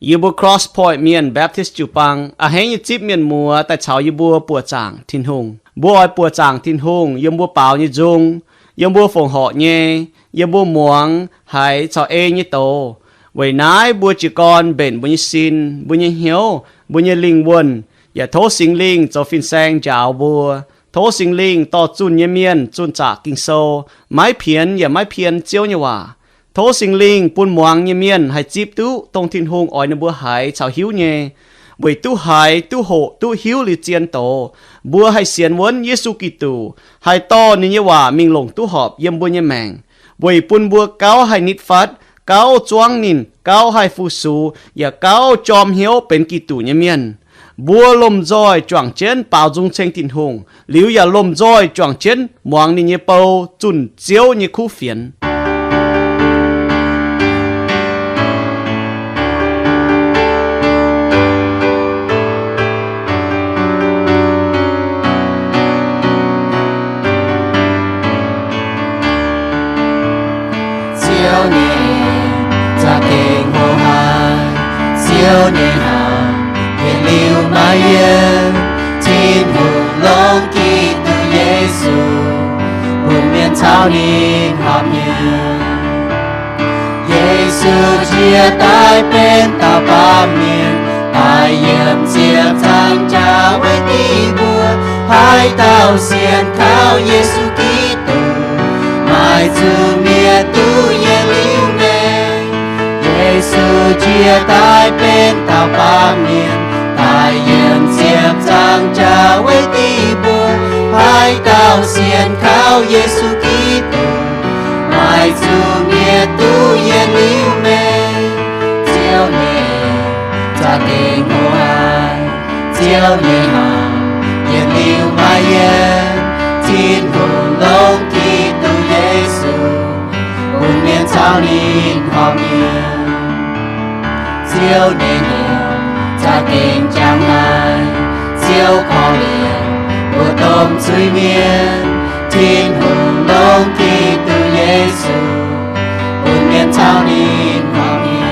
Yie mbuo Cross Point Mienh Baptist jiu-baang a'hneiv nyei zipv mienh muoz daaih caux yie mbuo buoqc zaangc Tin-Hungh. Mbuo oix buoqc zaangc Tin-Hungh yiem mbuo baaux nyei nzung, yiem mbuo fongc horc nyei, yiem mbuo muangx haiz caux ei nyei doz. Weic naaiv mbuo jiez gorn mbenc mbuo nyei sin, mbuo nyei hnyouv, mbuo nyei lingh wuonh, yaac tov Singx Lingh zoux fin-saeng njaaux mbuo. Tov Singx Lingh dorh zunh nyei mienh zunh zaqc Ging-Sou, maiv pienx yaac maiv pien Ziouv nyei waac. Tov Singx Lingh bun muangx nyei mienh haih zipv duqv dongh Tin-Hungh oix ninh mbuo haiz caux hiuv nyei, weic duqv haiz, duqv hoqc, duqv hiuv liuz zien doz, mbuo haih sienx wuonv Yesu Giduc, haih dorh ninh nyei waac mingh longc duqv horpc yiem mbuo nyei maengc, weic bun mbuo gauh haih nitv fatv, gauh zuangv ninh, gauh haih fu-sux, yaac gauh jorm hnyouv benx Giduc nyei mienh. Mbuo lomh nzoih juangc jienv baaux nzung ceng Tin-Hungh, liuz yaac lomh nzoih juangc jienv muangx ninh nyei bou zunh Ziouv nyei kuv fienx. Ziouv nyei za'gengh hoqc haic, Ziouv nyei hnaangx yietc liuz maiv yiem, Tin-Hungh longc Giduc Yesu bun mienh caux ninh horpc nyei. Yesu njiec daaih benx dauh baamh mienh, daaih yiem ziepc nzaangc jaax weic dic mbuo. Haaix dauh sienx kaux Yesu Giduc, maaih zuqc mietc duqv yietc liuz maengc. Yesu njiec daaih benx dauh baamh mienh, daaih yiem ziepc nzaangc jaax weic dic mbuo. Haaix dauh sienx kaux Yesu Giduc, maaih zuqc mietc duqv yietc liuz maengc. Ziouv nyei za'gengh hoqc haic, Ziouv nyei hnaangx yietc liuz maiv yiem, Tin-Hungh longc Giduc Yesu bun mienh caux ninh horpc nyei. Ziouv nyei hnyouv za'gengh jangx haic, Ziouv korv-lienh mbuo domh zuiz-mienh. Tin-Hungh longc Giduc Yesu bun mienh caux ninh horpc nyei.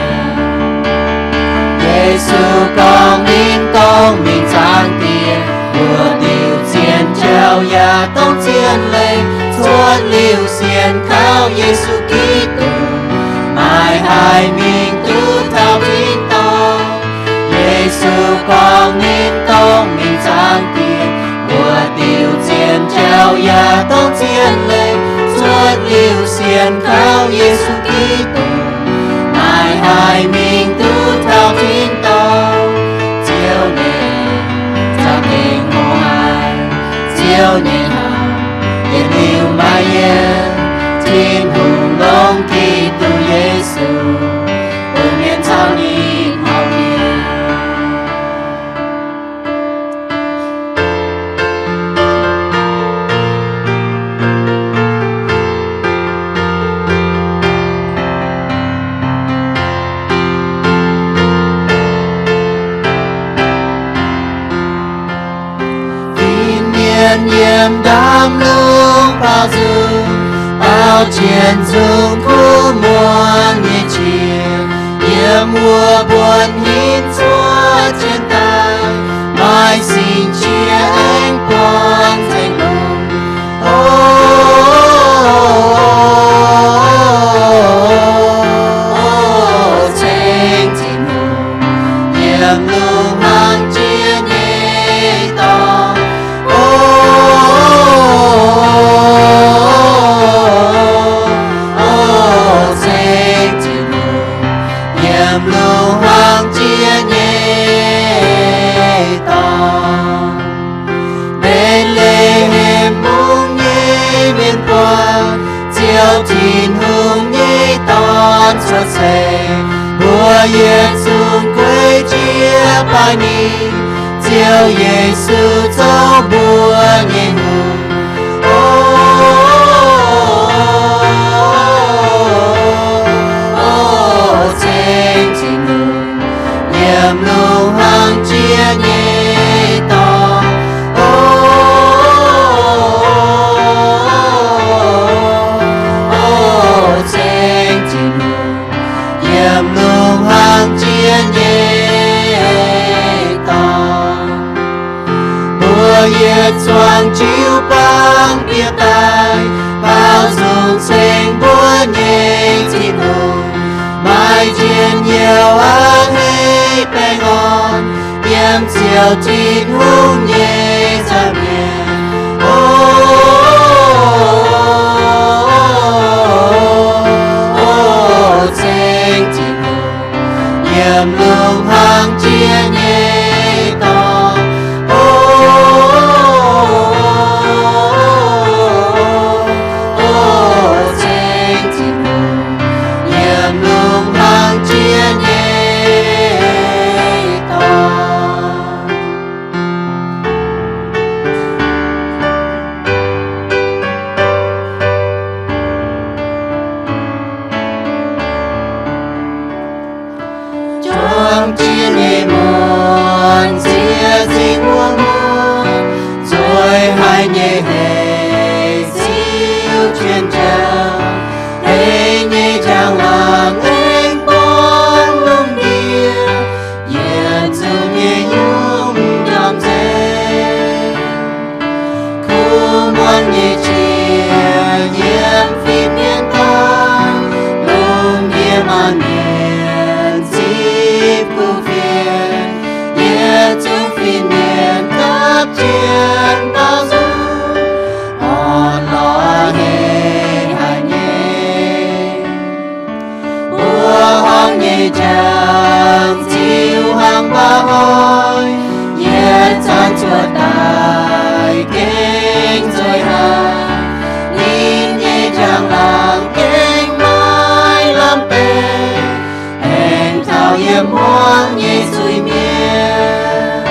Yesu gorngv ninh dongh mingh Zaangc Diex, mbuo diuc zien jauv yaac dongh zien leiz. Cuotv liuz sienx kaux Yesu Giduc, maaih haic mingh duqv taux tin-dorngh. Yesu gorngv ninh dongh mingh Zaangc Diex, mbuo diuc zien jauv yaac dongh zien leiz. Cuotv liuz sienx kaux Yesu Giduc, maaih haic mingh duqv taux tin-dorngh. Ziouv nyei za'gengh hoqc haic, Ziouv nyei hnaangx yietc liuz maiv yiem, Tin-Hungh longc Giduc Yesu bun mienh caux ninh horpc nyei. Fin-mienh yiem ndaamv-lungh baaux nzung, baaux jienv nzung kuv muonz nyei qiex, yiem wuov buonc hinc cuotv jienv daaih, maaih singx qiex aengx buangh nzengc lungh. O, ceng Tin-Hungh, yiem lungh hmuangx jiex nyei dorngx. O, ceng Tin-Hungh, yiem lungh hmuangx jiex nyei dorngx. Mbetc^le^hem Mungv nyei mienh buangh Ziouv Tin-Hungh nyei Dorn cuotv seix. Mbuo yietc zungv guei jiez baaih ninh, Ziouv Yesu zoux mbuo nyei Hungh. O, ceng Tin-Hungh, yiem lungh hmuangx jiex nyei dorngx. O, ceng Tin-Hungh, yiem lungh hmuangx jiex nyei zuangx jiu-baang bieqc daaih, baaux nzung ceng mbuo nyei Tin-Hungh, maaih njien-youh a'hneiv baengh orn, yiem Ziouv Tin-Hungh nyei nza'hmien. O, ceng Tin-Hungh, yiem lungh hlang jiex nyei dorngx. O, ceng Tin-Hungh, yiem lungh hlang jiex nyei dorngx. Juangc jiex nyei muonc, ziex zingh wuov muonc, nzueic haic nyei hec, ziux jienv njang, hec nyei njang-laangc aengx buangv lungh ndiev, yietc zungv nyei nyungc njormh nzengc. Kuv muonz nyei qiex yiem fin-mienh daaih, lungh ndiev maanc mienh zipv kuv fienx, yietc zungv fin-mienh gapv jienv baaux nzung, orn-lorqc hec haic nyei. Mbuo horngh nyei njang ziux hnangv mba'hnoi, yietc zanc zuoqc daaih gengh nzueic haic. Ninh nyei njang-laangc gengh maiv lamh beiv, aengx taux yiem hmuangv nyei zuiz-mienh.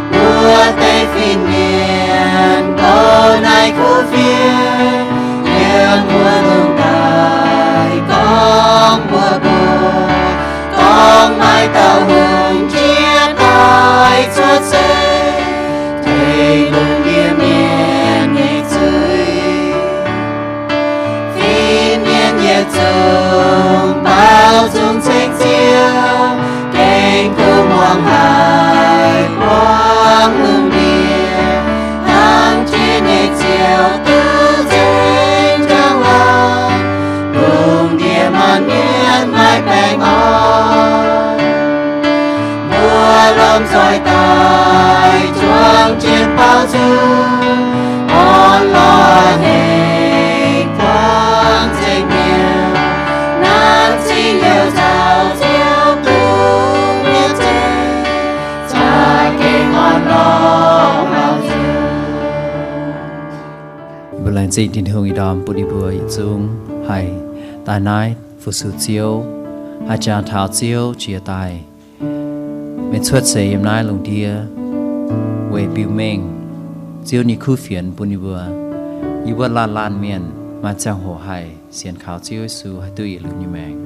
Mbuo deix fin-mienh bou naaiv kuv fienx, yiem mbuo lungh ndaaih gorngv mbuox mbuo, gorngv maaih dauh hungh jiex daaih cuotv seix, tengx lungh ndiev mienh nyei zuiz. Fin-mienh yietc zungv baaux nzung ceng Ziouv, gengh kuv muangx haic buangv lungh ndiev, hnangv jiex nyei Ziouv duqv nzengc njang-laangc, lungh ndiev maanc mienh maaih baengh orn. Mbuo lomh nzoih daaih juangc jienv baaux nzung, orn-lorqc hec buangv nzengc mienh, nanv zingh youh nzauh Ziouv duqv mienh nzengc, za'gengh orn-lorqc baaux nzung. Yie mbuo laengz zingh Tin-Hungh ih ndorm bun yie mbuo yietc zungv haih daaih naaiv fu-sux Ziouv, haih jangx taux Ziouv jiex daaih. Meih cuotv seix yiem naaiv lungh ndiev weic biux mengh Ziouv nyei kuv fienx bun yie mbuo. Yie mbuo laanh laanh mienh maaih ziangh hoc haih sienx kaux Ziouv Yesu haih duqv yietc liuz nyei maengc.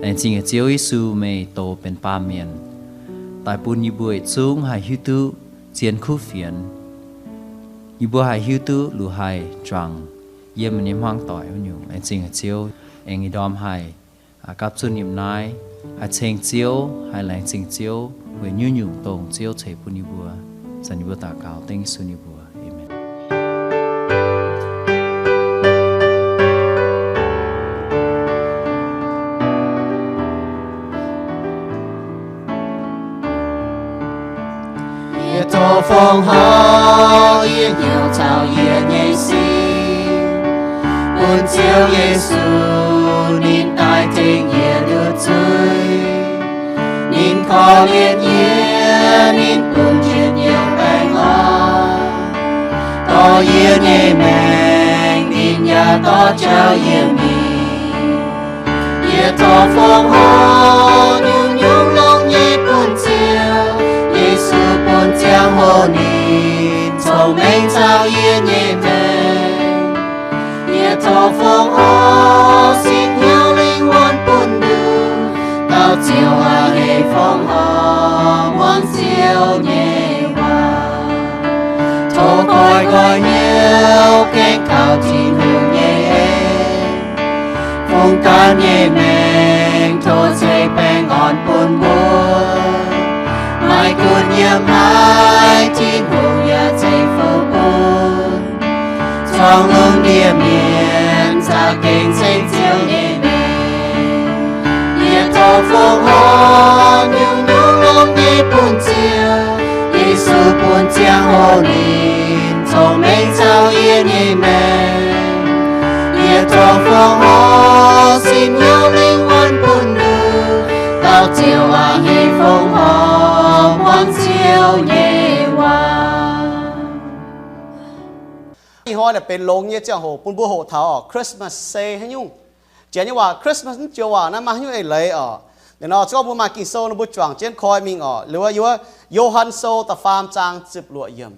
Laengz zingh Ziouv Yesu, meih dox benx baamh mienh daaih bun yie mbuo yietc zungv haih hiuv duqv zien kuv fienx. Yie mbuo haih hiuv duqv liuz haih juangc yiem meih nyei hmuangv doic wuov nyungc. Laengz zingh Ziouv, aengx ih ndorm haih gapv zunv yiem naaiv, haih ceng Ziouv, haih laengz zingh Ziouv weic nyungc-nyungc dongh Ziouv ceix bun yie mbuo. Zanc yie mbuo daux gaux dengv Yesu nyei mbuox. Aamen. Yie tov fongc horc yie hnyouv caux yie nyei sin bun Ziouv Yesu, ninh daaih tengx yie nduov zuiz. Ninh korv-lienh yie, ninh bungx njien-youh baengh orn, dorh yie nyei maengc, ninh yaac dorh jauv yie mingh. Yie tov fongc horc nyungc-nyungc longx nyei bun Ziouv Yesu, bun ziangh hoc ninh cong-mengh caux yie nyei maengc. Yie tov fongc horc sin hnyouv lingh wuonh bun nduov, dauh Ziouv aac, hec fongc horc muangx Ziouv nyei waac. Tov nqoi nqoi hnyouv gaengh kaux Tin-Hungh nyei en. Fungx ganh nyei maengc tov ceix baengh orn bun mbuo. Maiv gunv yiem haaix, Tin-Hungh yaac ceix Gorngv lungh ndiev mienh za'gengh ceng Ziouv nyei mengh. Yie tov fongc horc nyungc-nyungc longx nyei bun Ziouv. Yesu bun ziangh hoc ninh cong-mengh caux yie nyei maengc. Yie tov fongc horc sin hnyouv lingh wuonh bun ninh. Dauh Ziouv aac, hingh fongc horc muangx Ziouv nyei waac. Ih hnoi naaic benx longx nyei ziangh hoc bun mbuo hoqc taux oc, Christmas se haaix nyungc. Janx nyei waac Christmas mv joux waac naaiv maaih haaix nyungc eix leiz oc. Naaiv nor se gorngv mbuo maaih Ging-Sou nor mbuo juangc jienv koi mingh oc. Liuz wuov Yo^han Sou da'faam zaang ziepc luoqc yiemc.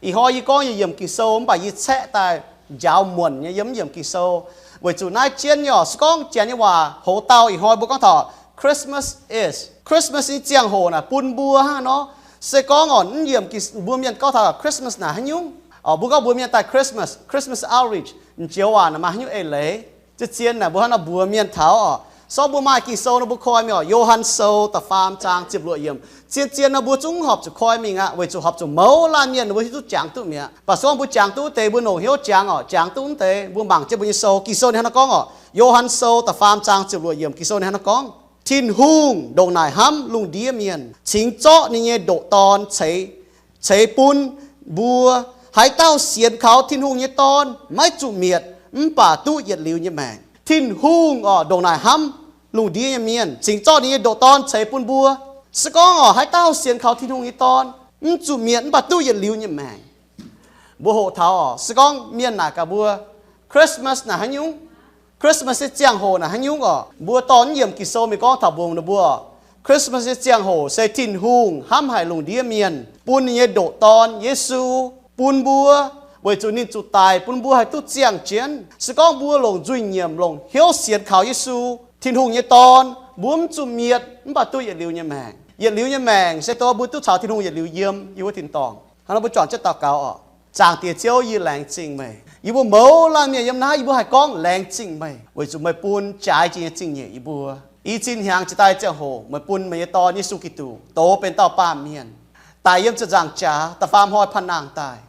Ih hnoi yie gorngv yie yiemc Ging-Sou mv baac yie caeqv daaih njaaux muonc nyei, yie mv yiemc Ging-Sou. Weic zuqc naaiv jienv nyei oc, se gorngv janx nyei waac hoz dauh ih hnoi mbuo gorngv taux Christmas is, Christmas nyei ziangh hoc naaic bun mbuo hnangv nor. Se gorngv oc, mv yiemc Ging, mbuo mienh gorngv taux Christmas naaic haaix nyungc oc, mbuo gorngv mbuox mienh daaih Christmas, Christmas outreach, m'joux waac naaic maaih haaix nyungc eix leiz. Zien-zien naaic mbuo hnangv nor mbuox mienh taux oc. Se gorngv mbuo maaih Ging-Sou nor mbuo koi mingh oc, Yo^han Sou da'faam zaang ziepc luoqc yiemc. Zien-zien nor mbuo zungv horpc zuqc koi mingh aqv, weic zuqc horpc zuqc mouz laanh mienh ninh mbuo hiuv duqv jangx duqv mi'aqv. Mv baac se gorngv mbuo jangx duqv wuov deix mbuo longc hnyouv jangx oc, jangx duqv wuov deix mbuo mangc jienv mbuo nyei sou. Ging-Sou ninh hnangv nor gorngv oc, Yo^han Sou da'faam zaang ziepc luoqc yiemc, Ging-Sou ninh hnangv nor gorngv, Tin-Hungh ndongc naaic hnamv lungh ndiev mienh, cingx zorqv ninh nyei ndoqc Dorn ceix, ceix bun mbuo. Haaix dauh sienx kaux Tin-Hungh nyei Dorn maiv zuqc mietc, mv baac duqv yietc liuz nyei maengc. Tin-Hungh oc, ndongc naaic hnamv lungh ndiev nyei mienh, cingx zorqv ninh nyei ndoqc Dorn ceix bun mbuo. Se gorngv oc, haaix dauh sienx kaux Tin-Hungh nyei Dorn, mv zuqc mietc mv baac duqv yietc liuz nyei maengc. Mbuo hoqc taux oc, se gorngv mienh naaic gaax mbuo, Christmas naaic haaix nyungc? Christmas nyei ziangh hoc naaic haaix nyungc oc? Mbuo dorh yiemc Ging-Sou mingh gorngv taux mbuox ninh mbuo, Christmas nyei ziangh hoc se Tin-Hungh hnamv haic lungh ndiev mienh, bun ninh nyei ndoqc Dorn, Yesu, bun mbuo, weic zuqc ninh zuqc daic bun mbuo haih duqv ziangh jienv. Se gorngv mbuo longc nzuih nyiemc, longc hnyouv sienx kaux Yesu, Tin-Hungh nyei Dorn, mbuo mv zuqc mietc mv baac duqv yietc liuz nyei maengc. Yietc liuz nyei maengc se dongh mbuo duqv caux Tin-Hungh yietc liuz yiem yie mbuo tin-dorngh. Hnangv nor mbuo juangc jienv daux gaux oc. Zaangc Diex Ziouv, yie laengz zingh meih. Yie mbuo mouz laanh mienh yiem naaiv, yie mbuo haih gorngv laengz zingh meih, weic zuqc meih bun jaaix jiex nyei zingh nyeic yie mbuo. I cin hnyangx jiex daaih ziangh hoc meih bun meih nyei Dorn, Yesu Giduc, douz benx dauh baamh mienh, daic yiem ziepc nzaangc jaax, da'faam hnoi panh nangh daaih.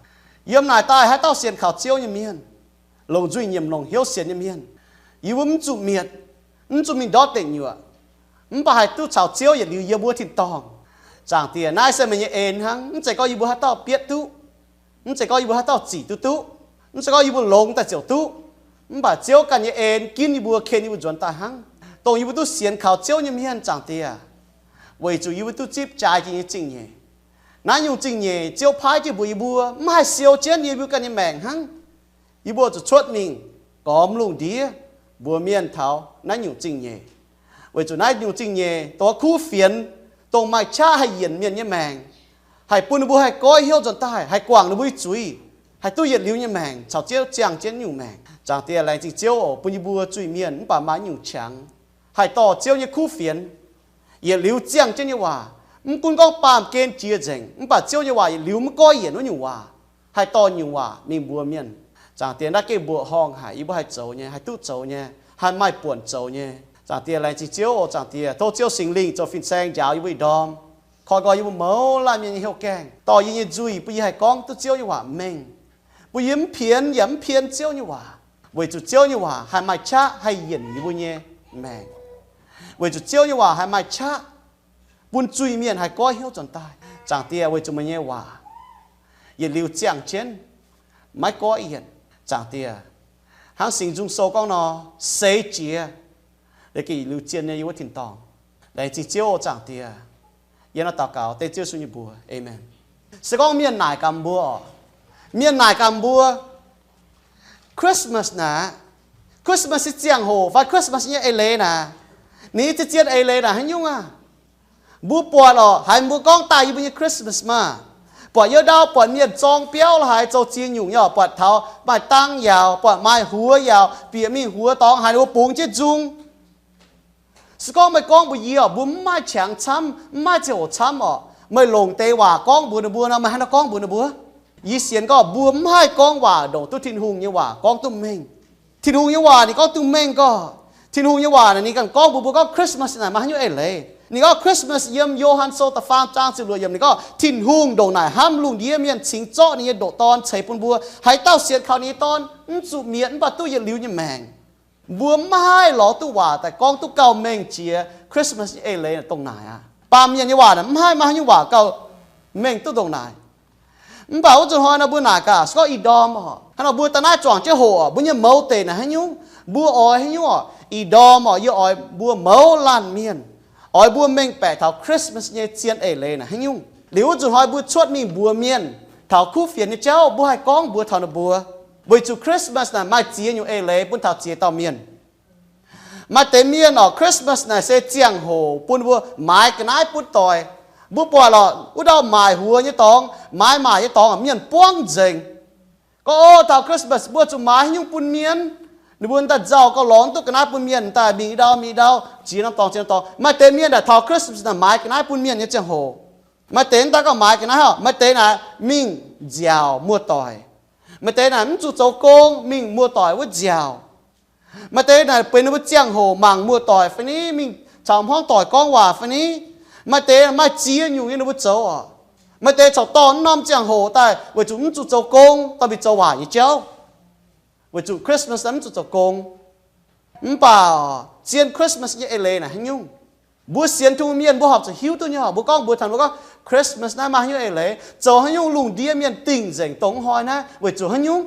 Yiem naaic daaih haaix dauh sienx kaux Ziouv nyei mienh, longc nzuih nyiemc, longc hnyouv sienx nyei mienh, yie mbuo mv zuqc mietc, mv zuqc mingh ndortv deic nyuoqc, mv baac haih duqv caux Ziouv yietc liuz yiem wuov tin-dorngh. Zaangc Diex, naaiv se meih nyei en hnangv. Mv zeiz gorngv yie mbuo haaix dauh bietv duqv, mv zeiz gorngv yie mbuo haaix dauh zic duqv duqv, mv zeiz gorngv yie mbuo longx daaih ziouc duqv, mv baac Ziouv ganh nyei en ginv yie mbuo, ken yie mbuo nzuonx daaih hnangv, dongh yie mbuo duqv sienx kaux Ziouv nyei mienh. Zaangc Diex, weic zuqc yie mbuo duqv zipv jaaix jiex nyei zingh nyeic. Naaiv nyungc zingh nyeic Ziouv paaiv jienv mbuox yie mbuo mv haih siou jienv yie mbuo ganh nyei maengc hnangv. Yie mbuo zuqc cuotv mingh gormx lungh ndiev mbuox mienh taux naaiv nyungc zingh nyeic, weic zuqc naaiv nyungc zingh nyeic dongh kuv fienx, dongh maaih qaqv haih yienc mienh nyei maengc, haih bun ninh mbuo haih goiv hnyouv nzuonx daaih, haih guangc ninh mbuo nyei zuiz, haih duqv yietc liuz nyei maengc, caux Ziouv ziangh jienv nyungc maengc. Zaangc Diex, laengz zingh Ziouv oc, bun yie mbuo zuiz-mienh mv baac maaih nyungc qangx haih dorh Ziouv nyei kuv fienx yietc liuz ziangh jienv nyei waac. Mv gunv gorngv baamh gen jiex nzengc, mv baac Ziouv nyei waac yietc liuz mv goiv yienc wuov nyungc waac, haih dorh nyungc waac mingh mbuox mienh. Zaangc Diex, naaiv gengh mbuoqc horngh haic, yie mbuo haih zoux nyei, haih duqv zoux nyei, haih maaih buonc zoux nyei. Zaangc Diex, laengz zingh Ziouv oc. Zaangc Diex, tov Ziouv Singx Lingh zoux fin-saeng njaaux yie mbuo ih ndorm, koi nqoi yie mbuo mouz laanh mienh nyei hnyouv gaengh, dorh yie nyei nzuih, bun yie haih gorngv duqv Ziouv nyei waac mengh, bun yie mv pienx yaac mv pien Ziouv nyei waac, weic zuqc Ziouv nyei waac haih maaih qaqv haih yienc yie mbuo nyei maengc, weic zuqc Ziouv nyei waac haih maaih qaqv bun zuiz-mienh haih goiv hnyouv nzuonx daaih. Zaangc Diex, weic zuqc meih nyei waac yietc liuz ziangh jienv, maiv goiv yienc. Zaangc Diex, hnangv Singx Nzung Sou gorngv nor, seix jiez, liuz zien nyei yie wuov tin-dorngh. Laengz zingh Ziouv oc. Zaangc Diex, yie nor daux gaux dengv Ziouv Yesu nyei mbuox, aamen. Se gorngv mienh naaic gaax mbuo oc, mienh naaic gaax mbuo, Christmas naaic, Christmas nyei ziangh hoc fai Christmas nyei eix leiz naaic, ninh nyei zien-zien eix leiz naaic haaix nyungc aqv? Mbuo buatc oc, haiz mbuo gorngv daaih yie mbuo nyei Christmas maah, buatc youz ndau buatc mienh zorng biauv lorz haaix zoux ziex nyungc nyei oc, buatc taux maaih dang yaauc, buatc maaih huox yaauc, bieqc mingh huox dorngx haaix ninh mbuo bungx jienv nzung. Se gorngv meih gorngv mbuox yie oc, mbuo mv maaih qangx camv, mv maaih ziangh hoc camv oc, meih longc deix waac gorngv mbuox ninh mbuo nor, meih haaix nor gorngv mbuox ninh mbuo? Yie sienx gorngv mbuo mv haih gorngv waac ndongc duqv Tin-Hungh nyei waac gorngv duqv mengh. Tin-Hungh nyei waac ninh gorngv duqv mengh gorngv, Tin-Hungh nyei waac naaic ninh ganh gorngv mbuox mbuo gorngv Christmas naaic maaih haaix nyungc eix leiz. Ninh gorngv Christmas yiem Yo^han Sou da'faam zaang ziepc luoqc yiemc, ninh gorngv, Tin-Hungh ndongc naaic hnamv lungh ndiev mienh cingx zorqv ninh nyei ndoqc Dorn ceix bun mbuo, haaix dauh sienx kaux ninh nyei Dorn mv zuqc mietc mv baac duqv yietc liuz nyei maengc. Mbuo maiv haih lorz duqv waac daaih gorngv duqv gauh mengh jiex Christmas nyei eix leiz dongh naaic aqv. Baamh mienh nyei waac naaic mv haih maaih haaix nyungc waac gauh mengh duqv ndongc naaic. Mv baac wuov zanc hnoi nor mbuo naaic gaax, se gorngv ih ndorm oc, hnangv nor mbuo daaih naaiv juangc jienv hoqc oc, mbuo nyei mouz deic naaic haaix nyungc? Mbuo oix haaix nyungc oc? Ih ndorm oc, yie oix mbuo mouz laanh mienh, oix mbuo mengh baeqc taux Christmas nyei zien eix leiz naaic haaix nyungc. Liuz wuov zanc hnoi mbuo cuotv mingh mbuox mienh taux kuv fienx nyei jauv, mbuo haih gorngv mbuox taux ninh mbuo, weic zuqc Christmas naaic maaih ziex nyungc eix leiz bun taux ziex dauh mienh. Maaih deix mienh oc, Christmas naaic se ziangh hoc bun mbuo maaiz ga'naaiv butv doic. Mbuo buatc lorqc, wuov dauh maaic huox nyei dorngx, maaiz maaic nyei dorngx, mienh buangv nzengc. Gorngv, O, taux Christmas mbuo zuqc maaiz haaix nyungc bun mienh? Ninh mbuo daaih nzauh gauh lorz duqv ga'naaiv bun mienh, daaih mingh i ndau mingh i ndau, ziex norm dorngx ziex norm dorngx. Maaih deix mienh naaic taux Christmas naaic maaiz ga'naaiv bun mienh nyei ziangh hoc. Maaih deix daaih gauh maaiz ga'naaiv oc, maaih deix naaic mingh nziaauc muoz-doic. Maaih deix naaic mv zuqc zoux gong, mingh muoz-doic wuov nziaauc. Maaih deix naaic benx ninh mbuo ziangh hoc mangc muoz-doic fai ni, mingh caux hmuangv doic gorngv waac fai ni. Maaih deix maaih ziex nyungc nyei ninh mbuo zoux oc. Maaih deix corc dorh wuov norm ziangh hoc daaih weic zuqc mv zuqc zoux gong, dorh mingh zoux waaic nyei jauv, weic zuqc Christmas naaic mv zuqc zoux gong. Mv baac zien Christmas nyei eix leiz naaic haaix nyungc? Mbuo sienx Tin-Hungh mienh mbuo horpc zuqc hiuv duqv nyei oc. Mbuo gorngv mbuox taux mbuo gorngv, Christmas naaiv maaih haaix nyungc eix leiz, zoux haaix nyungc lungh ndiev mienh dingh nzengc dongh hnoi naaiv weic zuqc haaix nyungc?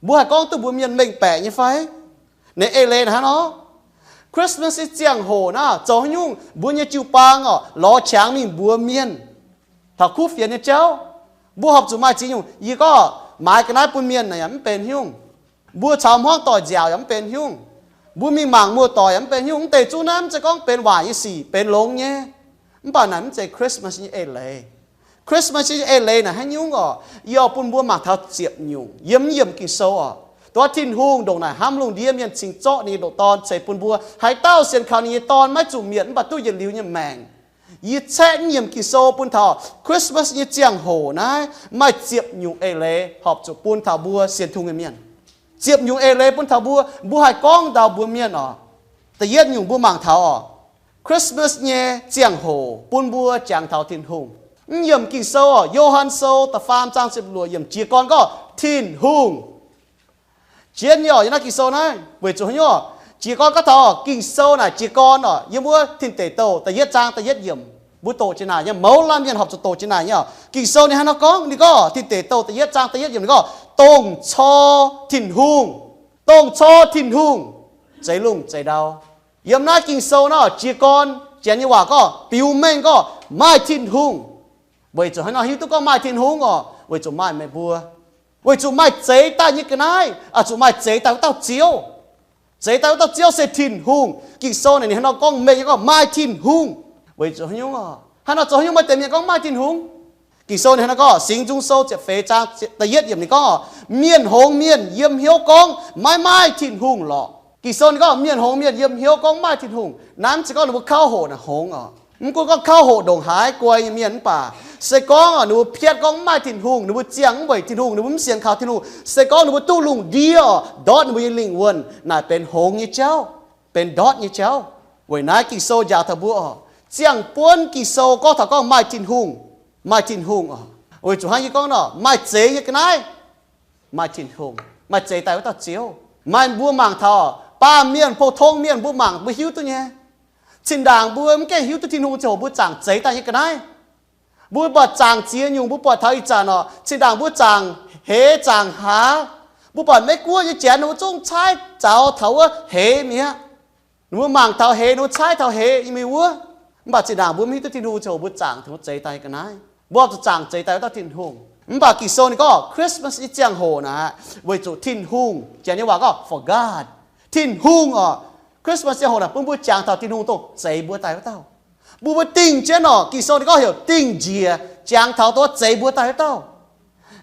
Mbuo haih gorngv duqv mbuox mienh mengh baeqc nyei fai? Ninh eix leiz naaic hnangv nor, Christmas nyei ziangh hoc naaiv zoux haaix nyungc? Mbuo nyei jiu-baang oc, lorz qangx mingh mbuox mienh taux kuv fienx nyei jauv. Mbuo horpc zuqc maaih ziex nyungc. Yie gorngv maaiz ga'naaiv bun mienh naaic yaac mv benx haaix nyungc. Mbuo caux hmuangv doic nziaauc yaac mv benx haaix nyungc. Mbuo mingh mangc muoz-doic yaac mv benx haaix nyungc. Mv deix zungv naaiv mv zeiz gorngv benx waaic nyei sic, benx longx nyei. Mv baac naaic mv zeiz Christmas nyei eix leiz. Christmas nyei eix leiz naaic haaix nyungc oc? Yie oix bun mbuo mangc taux ziepc nyungc yiem mv yiemc Ging-Sou oc. Dongh Tin-Hungh ndongc naaic hnamv lungh ndiev mienh cingx zorqv ninh nyei ndoqc Dorn ceix bun mbuo, haaix dauh sienx kaux ninh nyei Dorn maiv zuqc mietc mv baac duqv yietc liuz nyei maengc. Yie caeqv mv yiemc Ging-Sou bun taux Christmas nyei ziangh hoc naaiv maaih ziepc nyungc eix leiz horpc zuqc bun taux mbuo sienx Tin-Hungh nyei mienh. Ziepc nyungc eix leiz bun taux mbuo, mbuo haih gorngv ndau mbuox mienh oc. Da'yietv nyungc mbuo mangc taux oc, Christmas nyei ziangh hoc bun mbuo jangx taux Tin-Hungh. Mv yiemc Ging-Sou oc, Yo^han Sou da'faam zaang ziepc luoqc yiemc jiez gorn gorngv Tin-Hungh. Jienv nyei oc, yiem naaiv Ging-Sou naaiv weic zuqc haaix nyungc oc? Jiez gorn gorngv taux Ging-Sou naaic jiez gorn oc, yiem wuov Tin Deic Douh da'yietv zaang da'yietv yiemc mbuo doqc jienv naaic nyei, mouz laanh mienh horpc zuqc doqc jienv naaic nyei oc. Ging-Sou ninh hnangv nor gorngv, ninh gorngv Tin Deic Douh da'yietv zaang da'yietv yiemc ninh gorngv, Dongh cor Tin-Hungh, dongh cor Tin-Hungh zeix lungh zeix ndau. Yiem naaiv Ging-Sou naaiv oc, jiez gorn Janx nyei waac gorngv biux mengh gorngv maaih Tin-Hungh. Weic zuqc haaix nor hiuv duqv gorngv maaih Tin-Hungh oc? Weic zuqc maaih meih mbuo. Weic zuqc maaih zeix daaih nyei ga'naaiv, zuqc maaih zeix daaih wuov dauh Ziouv. Zeix daaih wuov dauh Ziouv se Tin-Hungh. Ging-Sou naaic ninh hnangv nor gorngv mengh nyei gorngv maaih Tin-Hungh. Weic zuqc haaix nyungc oc? Hnangv nor zoux haaix nyungc maaih deix mienh gorngv maaih Tin-Hungh? Ging-Sou ninh hnangv nor gorngv, Singx Nzung Sou ziepc feix zaang da'yietv yiemc ninh gorngv, mienh hngongx mienh yiem hnyouv gorngv maiv maaih Tin-Hungh lorqc. Ging-Sou ninh gorngv mienh hngongx mienh yiem hnyouv gorngv mv maaih Tin-Hungh. Naaiv mv zeiz gorngv ninh mbuo kauv hoqc naaic hngongx oc. Mv gunv gorngv kauv hoqc ndongc haaix guai nyei mienh mv baac, se gorngv ninh mbuo piatv gorngv mv maaih Tin-Hungh, ninh mbuo ziangh mv weic Tin-Hungh, ninh mbuo mv sienx kaux Tin-Hungh, se gorngv ninh mbuo duqv lungh ndiev oc, ndortv ninh mbuo nyei lingh wuonh naaic benx hngongx nyei jauv, benx ndortv nyei jauv. Weic naaiv Ging-Sou njaaux taux mbuo oc, ziangh buonv Ging-Sou gorngv taux gorngv maaih Tin-Hungh, maaih Tin-Hungh oc. Weic zuqc hnangv yie gorngv nor, maaih zeix nyei ga'naaiv, maaih Tin-Hungh, maaih zeix daaih wuov dauh Ziouv. Maaih mbuo mangc taux baamh mienh, pou-tong mienh mbuo mangc mbuo hiuv duqv nyei. Zinh ndaangc mbuo mv gaengh hiuv duqv Tin-Hungh ziangh hoc mbuo zaangc zeix daaih nyei ga'naaiv. Mbuo buatc zaangc ziex nyungc, mbuo buatc taux ih zanc oc, zinh ndaangc mbuo zaangc heix zaangc hlaax. Mbuo buatc Meiv-Guoqv nyei janx ninh mbuo zungv caaiv zaux taux wuov heix mi'aqv. Ninh mbuo mangc taux heix, ninh mbuo caaiv taux heix nyei mingh wuov. Mv baac zinh ndaangc mbuo mv hiuv duqv Tin-Hungh ziangh hoc mbuo zaangc taux zeix daaih ga'naaiv. Mbuo horpc zuqc zaangc zeix daaih wuov dauh Tin-Hungh. Mv baac Ging-Sou ninh gorngv Christmas nyei ziangh hoc naaic weic zuqc Tin-Hungh, janx nyei waac gorngv for God, Tin-Hungh oc. Christmas ziangh hoc naaic bun mbuo jangx taux Tin-Hungh dongh zeix mbuo daaih wuov dauh. Mbuo mbuo dingh jienv oc, Ging-Sou ninh gorngv heuc dingh njiec, jangx taux dongh zeix mbuo daaih wuov dauh.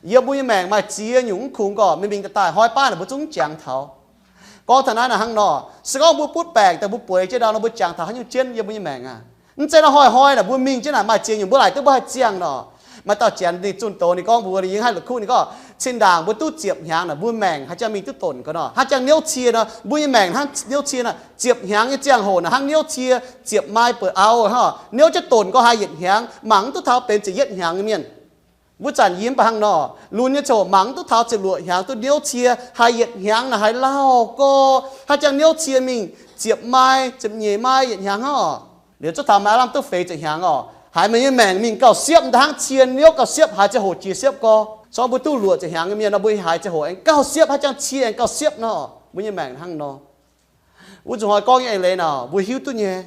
Yiem mbuo nyei maengc maaih ziex nyungc mv kungx gorqv mingh mingh daaih daaih, hnoi baav naaic mbuo zungv mv jangx taux. Gorngv taux naaiv naaic hnangv nor, se gorngv mbuo butv baengc daaih mbuo bueix jienv ndau nor, mbuo jangx taux haaix nyungc jienv yiem mbuo nyei maengc aac? Mv zeiz nor hnoi-hnoi naaic mbuo mingh jienv naaic maaih ziex nyungc mbuo laaic duqv mbuo haih ziangh nor. Maaih dauh janx ninh zunh doz, ninh gorngv mbuox ninh yiem haaix la'kuqv, ninh gorngv, Zinh ndaangc mbuo duqv ziepc hnyangx naaic, mbuo maengc haaix jangx mingh duqv donc ga'nor? Haaix jangx niouv cie nor? Mbuo nyei maengc hnangv niouv cie nor. Ziepc hnyangx nyei ziangh hoc naaic hnangv niouv cie, ziepc mai buoz-auv hnangv. Niouv jienv donc gau haih yietc hnyangx, mangc mv duqv taux benx ziepc yietv hnyangx nyei mienh. Wuov zanc yie mv baac hnangv nor, lunx nyei ziangh hoc mangc mv duqv taux ziepc luoqc hnyangx duqv niouv cie, haih yietc hnyangx naaic haaix lauh gorx, haaix jangx niouv cie mingh ziepc mai, ziepc nyeic mai, yietc hnyangx hnangv oc. Liuz zungv taux maaih aav lamh duqv feix ziepc hnyangx oc. Haiz meih nyei maengc mingh gauh siepv, da'hnangv cie niouv gauh siepv, haiz ziangh hoc jiex siepv gorx. Se gorngv mbuo duqv luoqc ziepc hnyangx nyei mienh nor, mbuo haiz ziangh hoc aengx gauh siepv, haaix jangx cie aengx gauh siepv nor, mbuo nyei maengc hnangv nor. Wuov zuqc hnoi gorngv nyei eix leiz naaic, mbuo hiuv duqv nyei,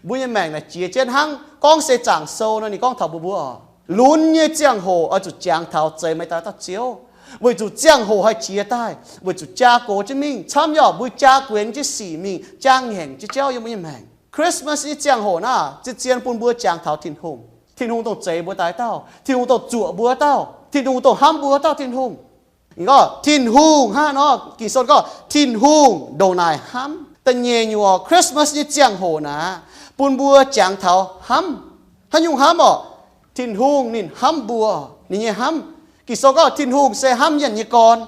mbuo nyei maengc naaic jiex jienv hnangv gorngv se zaangc sou nor, ninh gorngv taux mbuo mbuo oc, lunx nyei ziangh hoc oix zuqc jangx taux zeix meih daaih dauh Ziouv, weic zuqc ziangh hoc haih jiex daaih, weic zuqc jaa gox jienv mingh, camv yaac mbuo jaa guenx jienv sic mingh, jaa ngaengc jienv jauv yiem mbuo nyei maengc. Christmas nyei ziangh hoc naaic zien-zien bun mbuo jangx taux Tin-Hungh. Tin-Hungh dongh zeix mbuo daaih dauh, Tin-Hungh dongh zuoqc mbuo dauh, Tin-Hungh dongh hnamv mbuo dauh Tin-Hungh. Ninh gorngv Tin-Hungh hnangv nor, Ging-Sou gorngv Tin-Hungh ndongc naaic hnamv. Da'nyeic nyungc oc, Christmas nyei ziangh hoc naaic, bun mbuo jangx taux hnamv. Haaix nyungc hnamv oc? Tin-Hungh ninh hnamv mbuo, ninh nyei hnamv. Ging-Sou gorngv Tin-Hungh se hnamv mienh nyei gorn.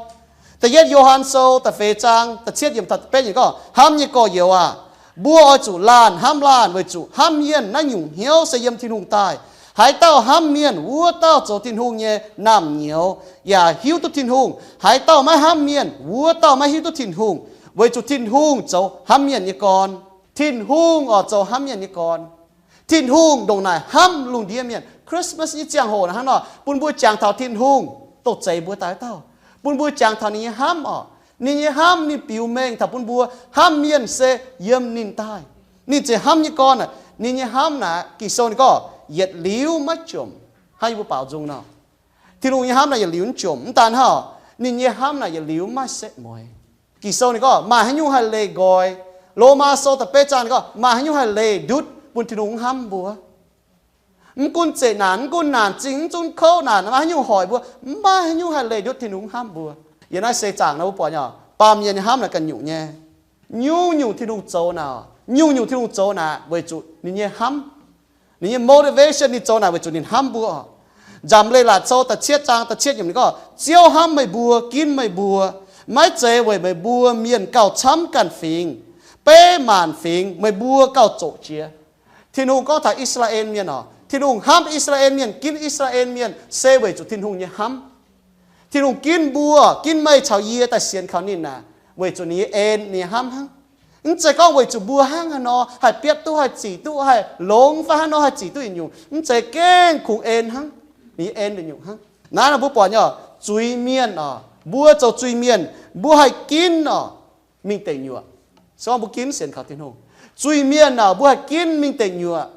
Da'yietv Yo^han Sou da'feix zaang da'cietv yiemc taux da'betv yiemc gorngv, Hnamv nyei gorx-youz aah! Mbuo oix zuqc laanh hnamv laanh weic zuqc hnamv mienh naaiv nyungc hnyouv se yiem Tin-Hungh daaih. Haaix dauh hnamv mienh, wuov dauh zoux Tin-Hungh nyei naamh nyouz yaac hiuv duqv Tin-Hungh. Haaix dauh maiv hnamv mienh, wuov dauh maiv hiuv duqv Tin-Hungh, weic zuqc Tin-Hungh zoux hnamv mienh nyei gorn. Tin-Hungh oix zoux hnamv mienh nyei gorn. Tin-Hungh ndongc naaic hnamv lungh ndiev mienh. Christmas nyei ziangh hoc naaic hnangv nor bun mbuo jangx taux Tin-Hungh dongh zeix mbuo daaih dauh, bun mbuo jangx taux ninh nyei hnamv oc. Ninh nyei hnamv ninh biux mengh taux bun mbuo hnamv mienh se yiem ninh daaih. Ninh ziouc hnamv nyei gorn aah, ninh nyei hnamv naaic Ging-Sou ninh gorngv yietc liuz maiv jomc. Hnangv yie mbuo baaux nzung nor, Tin-Hungh nyei hnamv naaic yietc liuz mv jomc. Mv daan hnangv, ninh nyei hnamv naaic yietc liuz maiv setv mueiz. Ging-Sou ninh gorngv maaih haaix nyungc haih leih nqoi. Lomaa Sou da'betv zaang ninh gorngv maaih haaix nyungc haih leih ndutv bun Tin-Hungh mv hnamv mbuo. Mv gunv zeqc naanc, mv gunv naanc zingh, mv gunv kouv naanc, maaih haaix nyungc hoic mbuo, mv maaih haaix nyungc haih leih ndutv Tin-Hungh mv hnamv mbuo. Yiem naaiv seix zaangc naaic mbuo buatc nyei, baamh mienh nyei hnamv naaic ganh nyungc nyei. Nyungc-nyungc Tin-Hungh zoux naaic, nyungc-nyungc Tin-Hungh zoux naaic weic zuqc ninh nyei hnamv. Ninh nyei motivation ninh zoux naaic weic zuqc ninh hnamv mbuo. Nzamc Leiz-Latc Sou da'cietv zaang da'cietv yiemc ninh gorngv, Ziouv hnamv meih mbuo, ginv meih mbuo, maiv zeiz weic meih mbuo mienh gauh camv ganh fingx, beiv maanc fingx meih mbuo gauh zoqc jiex. Tin-Hungh gorngv taux I^saa^laa^en Mienh oc, Tin-Hungh hnamv I^saa^laa^en Mienh, ginv I^saa^laa^en Mienh se weic zuqc Tin-Hungh nyei hnamv. Tin-Hungh ginv mbuo, ginv meih caux yie daaih sienx kaux ninh naaic, weic zuqc ninh nyei en, ninh nyei hnamv hnangv. Mv zeiz gorngv weic zuqc mbuo hnangv haaix nor haih bietv duqv, haih zic duqv, haih longx fai hnangv nor haih zic duqv yietc nyungc. Mv zeiz, gengh kungx en hnangv. Ninh nyei en yietc nyungc hnangv. Naaiv nor mbuo buatc nyei oc, zuiz-mienh oc, mbuo zoux zuiz-mienh, mbuo haih ginv oc, mingh deic nyuoqc. Se gorngv mbuo ginv sienx kaux Tin-Hungh. Zuiz-mienh oc, mbuo haih ginv mingh deic nyuoqc,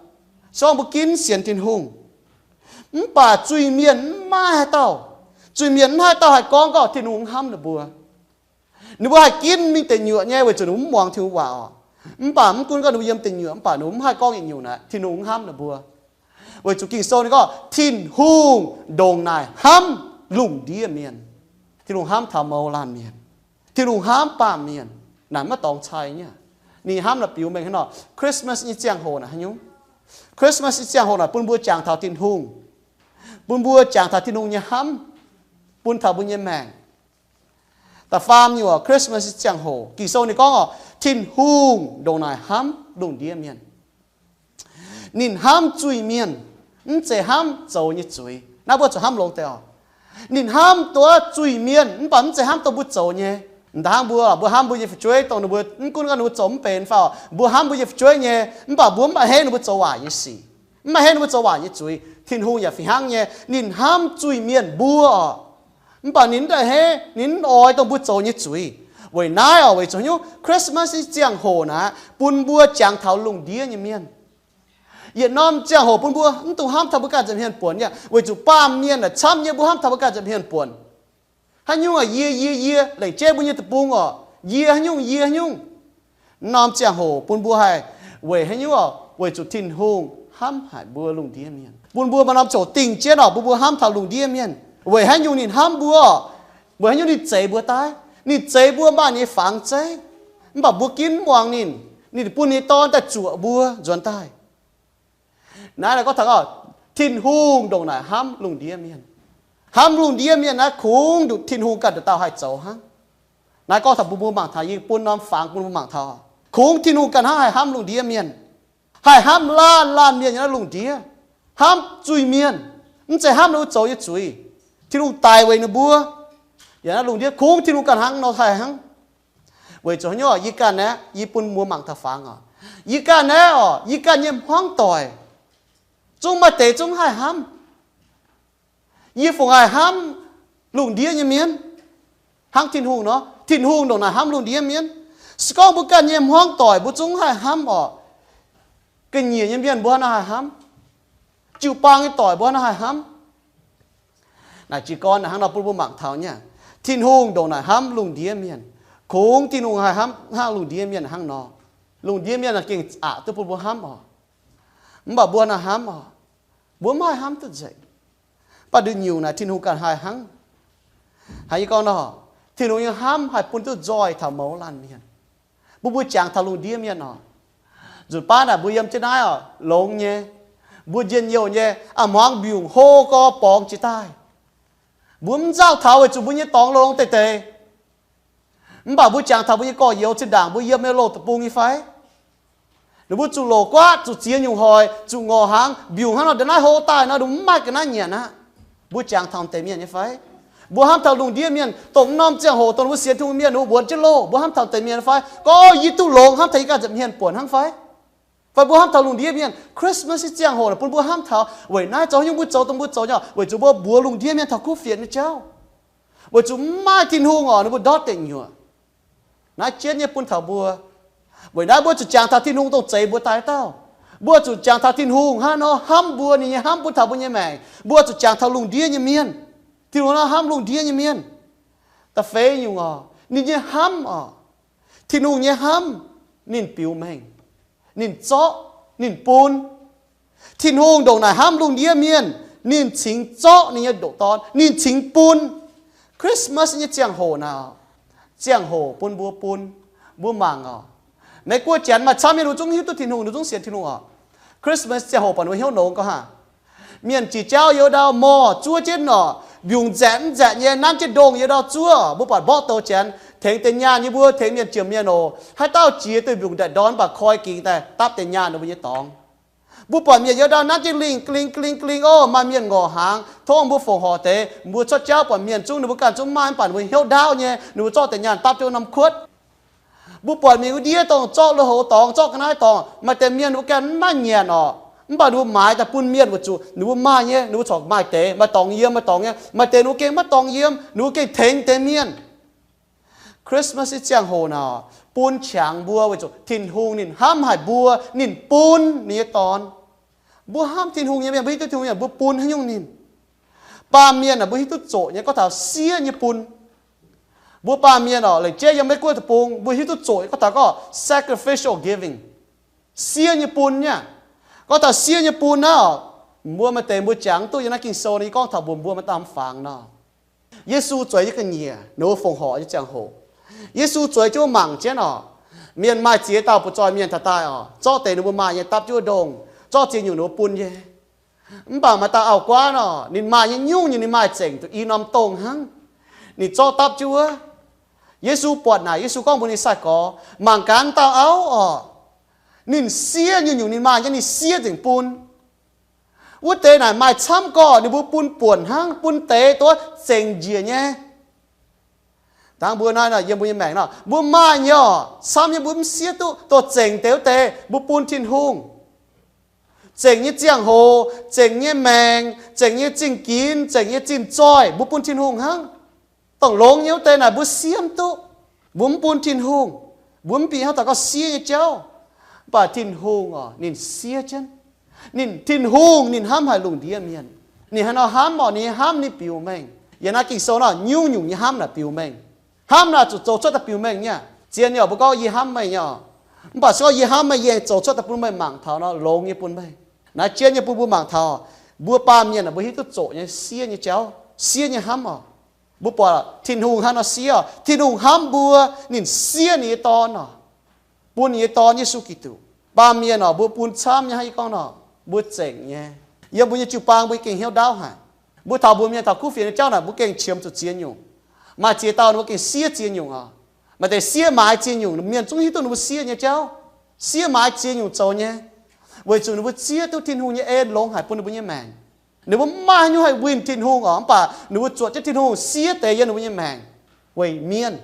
se gorngv mbuo ginv sienx Tin-Hungh. Mv baac zuiz-mienh mv maaih haaix dauh, zuiz-mienh mv haaix dauh haih gorngv gorngv Tin-Hungh mv hnamv ninh mbuo. Ninh mbuo haih ginv mingh deic nyuoqc nyei weic zuqc ninh mbuo mv muangx Tin-Hungh waac oc. Mv baac mv gunv gorngv ninh mbuo yiem deic nyuoqc, mv baac ninh mbuo mv haih gorngv yietc nyungc naaic Tin-Hungh mv hnamv ninh mbuo. Weic zuqc Ging-Sou ninh gorngv Tin-Hungh ndongc naaic hnamv lungh ndiev mienh. Tin-Hungh hnamv taux mouz laanh mienh. Tin-Hungh hnamv baamh mienh. Naaic maiv dorngx cai nyei. Ninh hnamv naaic biux mengh hnangv nor. Christmas nyei ziangh hoc naaic haaix nyungc? Christmas nyei ziangh hoc naaic bun mbuo jangx taux Tin-Hungh, bun mbuo jangx taux Tin-Hungh nyei hnamv bun taux mbuo nyei maengc. Da'faam nyungc oc, Christmas nyei ziangh hoc, Ging-Sou ninh gorngv oc, Tin-Hungh ndongc naaic hnamv lungh ndiev mienh. Ninh hnamv zuiz-mienh, mv zeiz hnamv zoux nyei zuiz. Naaiv mbuo zuqc hnamv longx deix oc. Ninh hnamv duqv zuiz-mienh mv baac mv zeiz hnamv dongh mbuo zoux nyei. M'daaih hnangv mbuo, mbuo hnamv mbuo nyei fu'jueiv dongh ninh mbuo, mv gunv gorngv ninh mbuo zoux mv benx fai oc, mbuo hnamv mbuo nyei fu'jueiv nyei, mv baac mbuo mv baac henv ninh mbuo zoux waaic nyei sic, mv baac henv ninh mbuo zoux waaic nyei zuiz. Tin-Hungh yaac fih hnangv nyei, ninh hnamv zuiz-mienh mbuo oc. Mv baac ninh mv daaih henv, ninh mv oix dongh mbuo zoux nyei zuiz. Weic naaiv oc, weic zuqc haaix nyungc Christmas nyei ziangh hoc naaic bun mbuo jangx taux lungh ndiev nyei mienh. Yietc norm ziangh hoc bun mbuo mv dungx hnamv taux mbuo ganh nza'hmien buonc nyei, weic zuqc baamh mienh naaic camv nyei mbuo hnamv taux mbuo ganh nza'hmien buonc. Haaix nyungc aah, yie, yie, yie, lengc jeiv mbuo nyei deic-bung oc, yie haaix nyungc, yie haaix nyungc. Norm ziangh hoc bun mbuo haih weic haaix nyungc oc? Weic zuqc Tin-Hungh hnamv haic mbuo lungh ndiev mienh. Bun mbuo maaih norm ziangh hoc dingh jienv oc, bun mbuo hnamv taux lungh ndiev mienh. Weic haaix nyungc ninh hnamv mbuo oc? Weic haaix nyungc ninh zeix mbuo daaih? Ninh zeix mbuo maaih ninh nyei fangx zeiv, mv baac mbuo ginv mv muangx ninh. Ninh bun ninh nyei Dorn daaih zuoqc mbuo nzuonx daaih. Naaiv gorngv taux oc, Tin-Hungh ndongc naaic hnamv lungh ndiev mienh. Hnamv lungh ndiev mienh naaiv kungx nduqc Tin-Hungh ganh nduqc dauh haih zoux hnangv. Naaiv gorngv taux mbuo, mbuo mangc taux, yie bun norm fangx bun mbuo mangc taux, kungx Tin-Hungh ganh hnangv haih hnamv lungh ndiev mienh, haih hnamv laanh laanh mienh yiem naaiv lungh ndiev, hnamv zuiz-mienh, mv zeiz hnamv ninh mbuo zoux nyei zuiz. Tin-Hungh daic weic ninh mbuo, yiem naaiv lungh ndiev kungx Tin-Hungh ganh hnangv nor haih hnangv. Weic zuqc haaix nyungc? Yie ganh naaiv, yie bun mbuo mangc taux fangx oc. Yie ganh naaiv oc, yie ganh nyei hmuangv doic, zungv maaih deix zungv haih hnamv. Yie fungc haih hnamv lungh ndiev nyei mienh hnangv Tin-Hungh nor? Tin-Hungh ndongc naaic hnamv lungh ndiev mienh. Se gorngv mbuo ganh nyei hmuangv doic mbuo zungv haih hnamv oc, ga'nyiec nyei mienh mbuo hnangv nor haih hnamv, jiu-baang nyei doic mbuo hnangv nor haih hnamv. Naaic jiez gorn naaic hnangv nor bun mbuo mangc taux nyei, Tin-Hungh ndongc naaic hnamv lungh ndiev mienh. Kungx Tin-Hungh haih hnamv hnangv lungh ndiev mienh hnangv nor. Lungh ndiev mienh gengh aqc duqv bun mbuo hnamv oc, mv baac mbuo hnangv nor hnamv oc, mbuo mv haih hnamv duqv nzengc. Mv baac nduqc nyungc naaic Tin-Hungh ganh haih hnangv. Hnangv yie gorngv nor, Tin-Hungh nyei hnamv haih bun duqv nzoih taux mouz laanh mienh. Mbuo, mbuo jangx taux lungh ndiev mienh oc, nzunc baav naaic mbuo yiem jienv naaiv oc, longx nyei. Mbuo njien-youh nyei, a'hmuangx mbiungc hlo gorx borngz jiex daaih. Mbuo mv nzauh taux weic zuqc mbuo nyei dorngx longx deix deix. Mv baac mbuo jangx taux mbuo nyei gorx-youz zinh ndaangc mbuo yiem nyei loz deic-bung nyei fai? Ninh mbuo zuqc loc guaatv, zuqc ziex nyungc hoic, zuqc ngorc hnaangx, mbiungc hnangv nor ndongc naaiv hlo daaih nor, ninh mbuo mv maaih ga'naaiv nyanc aqv. Mbuo jangx taux deix mienh nyei fai? Mbuo hnamv taux lungh ndiev mienh, dongh norm ziangh hoc dongh mbuo sienx Tin-Hungh mienh, ninh mbuo wuonx jienv loh, mbuo hnamv taux deix mienh fai? Gorngv yie duqv longx, hnamv taux yie ganh nza'hmien buonc hnangv fai? Fai mbuo hnamv taux lungh ndiev mienh, Christmas nyei ziangh hoc naaic bun mbuo hnamv taux weic naaiv zoux nyungc mbuo zoux dongh mbuo zoux nyei, weic zuqc mbuo mbuox lungh ndiev mienh taux kuv fienx nyei jauv, weic zuqc mv maaih Tin-Hungh oc, ninh mbuo ndortv deic nyuoqc. Naaiv jienv nyei bun taux mbuo. Weic naaiv mbuo zuqc jangx taux Tin-Hungh dongh zeix mbuo daaih dauh. Mbuo zuqc jangx taux Tin-Hungh hnangv nor hnamv mbuo, ninh nyei hnamv bun taux mbuo nyei maengc. Mbuo zuqc jangx taux lungh ndiev nyei mienh, Tin-Hungh nor hnamv lungh ndiev nyei mienh. Da'feix nyungc oc, ninh nyei hnamv oc, Tin-Hungh nyei hnamv, ninh biux mengh, ninh zorqv, ninh bun. Tin-Hungh ndongc naaic hnamv lungh ndiev mienh, ninh cingx zorqv ninh nyei ndoqc Dorn, ninh cingx bun. Christmas nyei ziangh hoc naaic, ziangh hoc bun mbuo bun. Mbuo mangc oc, Meiv Guoqv Janx maaih camv mienh ninh zungv hiuv duqv Tin-Hungh, ninh zungv sienx Tin-Hungh oc. Christmas ziangh hoc buatc ninh mbuo hnyouv nongx gorngv haaix? Mienh jiex jauv youz ndau morh zuov jienv oc, mbiungc nzaeqc mv nzaeqc nyei nanv jienv ndongh youz ndau zuov. Mbuo buatc mborqv douz Janx tengx deix nyaanh nyei mbuo tengx mienh jiem mienh oc. Haaix dauh jiex duih mbiungc ndaaic ndorn mv baac koi gingx daaih dapv deix nyaanh ninh mbuo nyei dorngx. Mbuo buatc mienh youz ndau nanv jienv lingh ga'lingh ga'lingh ga'lingh oc, maaih mienh ngorc hnaangx. Tov mbuo fongc horc deix, mbuo cuotv jauv buatc mienh zungv ninh mbuo ganh zungv maaih, mv baac ninh mbuo hnyouv ndaauv nyei, ninh mbuo zorqv deix nyaanh dapv jienv norm kuotv. Mbuo buatc mienh wuov ndiev dongh zorqv lui-houx dorngx, zorqv ga'naaiv dorngx, maaih deix mienh ninh mbuo ganh mv maaih nyanc oc, mv baac ninh mbuo maaiz daaih bun mienh weic zuqc ninh mbuo maaih nyei, ninh mbuo corc maaih deix maaih dorngx yiem, maaih dorngx nyei, maaih deix ninh mbuo gengh maiv dorngx yiem, ninh mbuo gengh tengx deix mienh. Christmas nyei ziangh hoc naaic bun qangx mbuo weic zuqc Tin-Hungh ninh hnamv haic mbuo, ninh bun ninh nyei Dorn. Mbuo hnamv Tin-Hungh nyei mienh, mbuo hiuv duqv Tin-Hungh mienh, mbuo bun haaix nyungc ninh? Baamh mienh aah, mbuo hiuv duqv zoqc nyei gorngv taux siev nyei bun. Mbuo baamh mienh oc, lengc jeiv yiem Meiv Guoqv deic-bung, mbuo hiuv duqv zoqc nyei gorngv taux gorngv sacrificial giving, siev nyei bun nyei. Gorngv taux siev nyei bun naaiv oc, mbuo maaih deix mbuo jangx duqv yiem naaiv Ging-Sou nyei gorngv taux mbuox mbuo maaih dauh mv fangx nor. Yesu zueiz nyei ga'nyiec, ninh mbuo fongc horc nyei ziangh hoc, Yesu zueiz jienv wuov mangc jienv oc, mienh maaih ziex dauh butv-zoih mienh taux daaih oc, zorqv deix ninh mbuo maaih nyei dapv jienv wuov ndongh, zorqv ziex nyungc ninh mbuo bun nyei. Mv baac maaih dauh auv-guaav nor, ninh maaih nyei nyungc-nyungc ninh maaih zengc duqv i norm dongh hnangv. Ninh zorqv dapv jienv wuov. Yesu buatc naaic, Yesu gorngv mbuox ninh sai-gorx, mangc gaax dauh auv oc, ninh siev nyungc-nyungc ninh maaih nyei, ninh siev nzengc bun. Wuov deix naaic maaih camv gorqv ninh mbuo bun buonc hnangv, bun deix dongh zengc njiec nyei. Dangh mbuo naaiv nor, yiem mbuo nyei maengc nor, mbuo maaih nyei oc, camv nyei mbuo mv siev duqv, dongh zengc deix wuov deix mbuo bun Tin-Hungh. Zengc nyei ziangh hoc, zengc nyei maengc, zengc nyei zingh ginx, zengc nyei zinh zoih, mbuo bun Tin-Hungh hnangv. Dongh longx nyei wuov deix naaic mbuo siev mv duqv. Mbuo mv bun Tin-Hungh, mbuo mv bieqc hnangv taux gorngv siev nyei jauv. Mv baac Tin-Hungh oc, ninh siev jienv. Ninh, Tin-Hungh ninh hnamv haic lungh ndiev mienh. Ninh haaix nor hnamv oc, ninh nyei hnamv ninh biux mengh. Yiem naaiv Ging-Sou nor, nyungc-nyungc nyei hnamv naaic biux mengh. Hnamv naaic zuqc zoux cuotv daaih biux mengh nyei. Zien nyei oc, mbuo gorngv yie hnamv meih nyei oc. Mv baac se gorngv yie hnamv meih, yie aengx zoux cuotv daaih bun meih mangc taux nor, longx nyei bun meih. Naaiv jienv nyei bun mbuo mangc taux, mbuo baamh mienh aah, mbuo hiuv duqv zoqc nyei, siev nyei jauv, siev nyei hnamv oc. Mbuo buatc Tin-Hungh hnangv nor siev oc. Tin-Hungh hnamv mbuo, ninh siev ninh nyei Dorn oc, bun ninh nyei Dorn Yesu Giduc. Baamh mienh oc, mbuo bun camv nyei hnangv yie gorngv nor, mbuo zengc nyei. Yiem mbuo nyei jiu-baang mbuo gengh hnyouv ndaauv haic. Mbuo taux mbuox mienh taux kuv fienx nyei jauv naaic, mbuo gengh qiemx zuqc ziex nyungc. Maaih ziex dauh ninh mbuo gengh siev ziex nyungc oc. Maaih deix siev maaiz ziex nyungc, mienh zungv hiuv duqv ninh mbuo siev nyei jauv. Siev maaiz ziex nyungc zoux nyei, weic zuqc ninh mbuo zieqv duqv Tin-Hungh nyei en longx haic bun ninh mbuo nyei maengc. Ninh mbuo mv maaih haaix nyungc haih winh Tin-Hungh oc, mv baac ninh mbuo zuotc jienv Tin-Hungh siev deix yiem ninh mbuo nyei maengc weic mienh.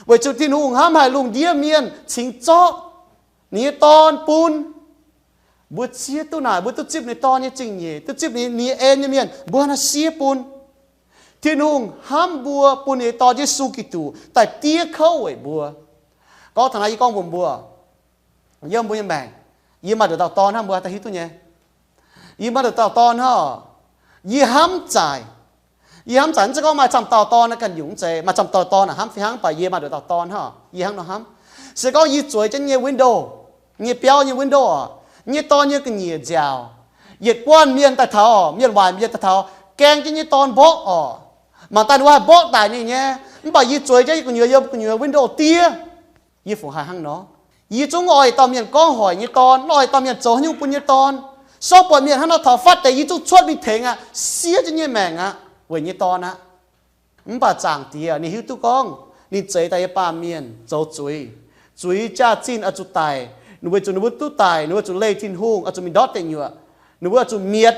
Weic zuqc Tin-Hungh hnamv haic lungh ndiev mienh cingx zorqv ninh nyei Dorn bun. Mbuo zieqv duqv naaic, mbuo duqv zipv ninh Dorn nyei zingh nyeic, duqv zipv ninh nyei en nyei mienh, mbuo hnangv siev bun. Tin-Hungh hnamv mbuo, bun ninh nyei Dorn Yesu Giduc daaih diev kouv weic mbuo. Gorngv taux naaiv yie gorngv mbuox mbuo, yiem mbuo nyei maengc, yie maaih nduqc dauh dorn hnangv, mbuo daaih hiuv duqv nyei. Yie maaih nduqc dauh dorn hnangv, yie hnamv zaaic. Yie hnamv zaaic, mv zeiz gorngv maaih camv dauh dorn naaiv ganh nyungc, mv zeiz. Maaih camv dauh dorn hnamv fih hnangv, mv baac yie maaih nduqc dauh dorn hnangv, yie hnangv nor hnamv. Se gorngv yie zueiz jienv nyei window, nyei biauv nyei window oc, nyei dorn nyei ga'nyiec nziaauc, yietc guanh mienh daaih taux, mienh waaic mienh daaih taux, gaeng jienv nyei dorn mborqv oc. Mangc daaih ninh mbuo haih mborqv daic ninh nyei, mv baac yie zueiz jienv yie gu'nyuoz yiem gu'nyuoz window diev. Yie fungc haih hnangv nor? Yie zungv oix dauh mienh gorngv hoic nyei dorn, oix dauh mienh zoux haaix nyungc bun nyei dorn. Sortv buatc mienh hnangv nor taux fatv deix, yie zungv cuotv mingh tengx aqv, siev jienv nyei maengc aqv, weic nyei dorn aqv. Mv baac Zaangc Diex ninh hiuv duqv gorngv ninh zeix daaih nyei baamh mienh zoux zuiz. Zuiz jaax-zinh oix zuqc daic, ninh weic zuqc ninh mbuo duqv daic, ninh weic zuqc leih Tin-Hungh, oix zuqc mingh ndortv deic nyuoqc, ninh mbuo oix zuqc mietc.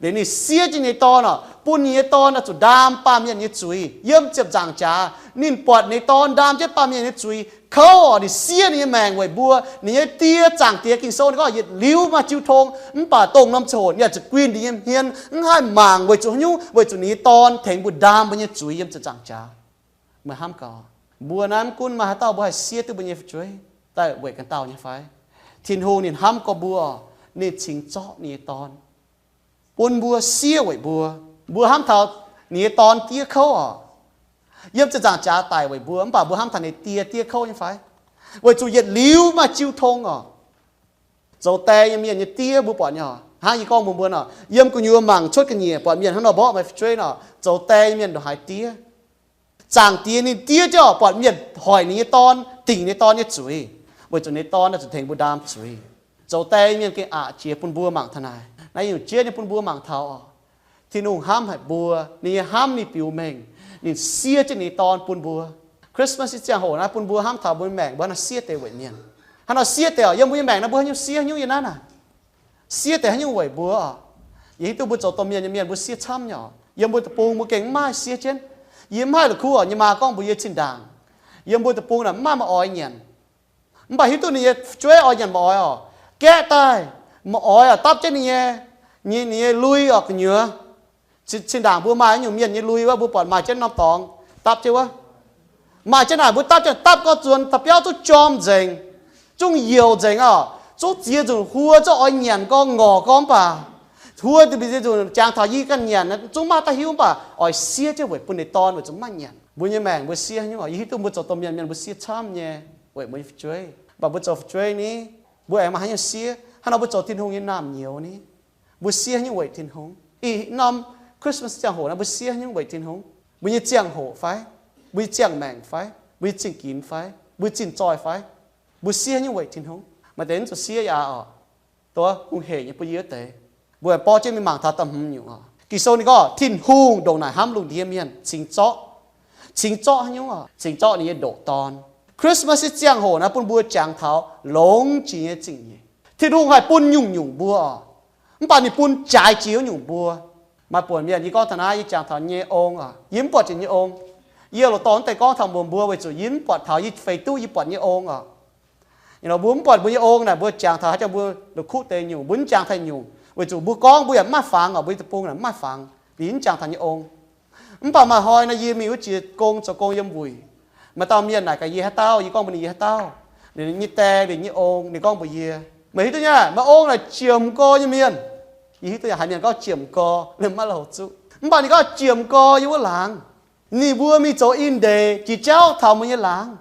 Liuz ninh siev jienv nyei dorn oc, bun ninh nyei dorn oix zuqc ndaam baamh mienh nyei zuiz. Yiem ziepc nzaangc jaax ninh buatc ninh nyei dorn ndaam jienv baamh mienh nyei zuiz, kouv oc, ninh siev ninh nyei maengc weic mbuo. Ninh nyei Die, Zaangc Diex, Ging-Sou ninh gorngv yietc liuz maaih jiu tong, mv baac dongh norm ziangh hoc ninh oix zuqc guinh ninh nyei hmien, mv haih mangc weic zuqc haaix nyungc, weic zuqc ninh nyei dorn tengx mbuo ndaam mbuo nyei zuiz yiem ziepc nzaangc jaax. Meih hnamv gaax, mbuo naaiv mv gunv maaih haaix dauh mbuo haih siev duqv mbuo nyei fu'jueiv daaih weic ganh dauh nyei fai? Tin-Hungh ninh hnamv gorx mbuo, ninh cingx zorqv ninh nyei dorn bun mbuo siev weic mbuo. Mbuo hnamv taux ninh nyei dorn diev kouv oc, yiem ziepc nzaangc jaax daic weic mbuo, mv baac mbuo hnamv taux ninh Die diev kouv nyei fai? Weic zuqc yietc liuz maaih jiu tong oc. Zoux die nyei mienh nyei diev mbuo buatc nyei oc. Hnangv yie gorngv mbuox mbuo nor, yiem gu'nyuoz mangc cuotv ga'nyiec buatc mienh hnangv nor mborqv meih fu'jueiv nor, zoux die nyei mienh ndongc haaix diev. Zaangc Diex ninh diev jienv oc, buatc mienh hoic ninh nyei dorn, dingc ninh nyei dorn nyei zuiz, weic zuqc ninh nyei dorn oix zuqc tengx mbuo ndaam zuiz. Zoux die nyei mienh gengh aqc jiex bun mbuo mangc taux naaic. Naaiv nyungc jieqv nyei bun mbuo mangc taux oc, Tin-Hungh hnamv haic mbuo, ninh nyei hnamv ninh biux mengh, ninh siev jienv ninh nyei dorn bun mbuo. Christmas nyei ziangh hoc naaiv bun mbuo hnamv taux mbuo maengc mbuo hnangv nor siev deix weic mienh. Hnangv nor siev deix oc, yiem mbuo nyei maengc naaiv mbuo haaix nyungc siev haaix nyungc yiem naaiv naaic. Siev deix haaix nyungc weic mbuo oc? Yie hiuv duqv mbuo zoux domh mienh nyei mienh mbuo siev camv nyei oc. Yiem mbuo deic-bung mbuo gengh mv maaih siev jienv. Yie mv haih la'kuqv oc, yie maa gorngv mbuox yie zinh ndaangc, yiem mbuo deic-bung naaic mv maaih ma'oix nyanc. Mv baac hiuv duqv ninh nyei fu'jueiv oix nyanc ma'oix oc, gaeqv daaih, ma'oix oc dapv jienv ninh nyei, ninh nyei lui oc gu'nyuoz. Zinh ndaangc mbuo maaih nyungc mienh nyei lui wuov, mbuo buatc maaih jienv norm dorngx dapv jienv wuov. Maaih jienv naaic mbuo dapv jienv, dapv gorx nzuonx da'biauv zungv jorm nzengc, zungv youc nzengc oc. Zungv ziex nzunc huo zungv oix nyanc gorx ngorc gorx mv baac huo ziex nzunc jangx taux yie ganh nyanc zungv maiv daaih hiuv mv baac oix siev jienv weic bun ninh dorn weic zuqc maiv nyanc. Mbuo nyei maengc mbuo siev haaix nyungc oc? Yie hiuv duqv mbuo zoux domh mienh mienh mbuo siev camv nyei weic mbuo nyei fu'jueiv. Mv baac mbuo zoux fu'jueiv ni, mbuo aengx maaih haaix nyungc siev? Hnangv nor mbuo zoux Tin-Hungh nyei naamh nyouz ni, mbuo siev haaix nyungc weic Tin-Hungh? Ih norm Christmas ziangh hoc naaiv mbuo siev haaix nyungc weic Tin-Hungh? Mbuo nyei ziangh hoc fai? Mbuo nyei ziangh maengc fai? Mbuo nyei zingh ginx fai? Mbuo nyei zinh zoih fai? Mbuo siev haaix nyungc weic Tin-Hungh? Maaih deix mv zuqc siev yaac oc. Dongh hungh heic nyei bun yie wuov deix, mbuo aengx borqv jienv mingh mangc taux da'hmz nyungc oc. Ging-Sou ninh gorngv Tin-Hungh ndongc naaic hnamv lungh ndiev mienh cingx zorqv, cingx zorqv haaix nyungc oc? Cingx zorqv ninh nyei ndoqc Dorn. Christmas nyei ziangh hoc naaiv bun mbuo jangx taux longx jiex nyei zingh nyeic. Tin-Hungh haih bun nyungc-nyungc mbuo oc, mv baac ninh bun jaaix jiex wuov nyungc mbuo. Maaih buonc mienh, yie gorngv taux naaiv yie jangx taux nyei ong oc, yie mv buatc jiex nyei ong. Yie loz-dorh mv deix gorngv taux mbuox mbuo weic zuqc yie mv buatc taux yie feix duqv yie buatc nyei ong oc. Mbuo mv buatc mbuo nyei ong naaic mbuo jangx taux haaix jangx mbuo la'kuqv deix nyungc, mbuo mv jangx taux nyungc weic zuqc mbuo gorngv mbuo yaac mv maaih fangx oc, mbuo nyei deic-bung naaic mv maaih fangx, liuz mv jangx taux nyei ong. Mv baac maaih hnoi nor yie mingh wuov jiex gong zoux gong yiem wuic, maaih dauh mienh naaic gaax yie haaix dauh, yie gorngv mbuox ninh yie haaix dauh. Ninh nyei die, ninh nyei ong, ninh gorngv mbuox yie, meih hiuv duqv nyei, meih ong naaic ziemx gorx nyei mienh. Yie hiuv duqv nyei haiz mienh gorngv ziemx gorx, ninh maiv louh zuqv. Mv baac ninh gorngv ziemx gorx yiem wuov laangz. Ninh mbuo mingh zoux in-ndeic jiex jauv taux mbuo nyei laangz.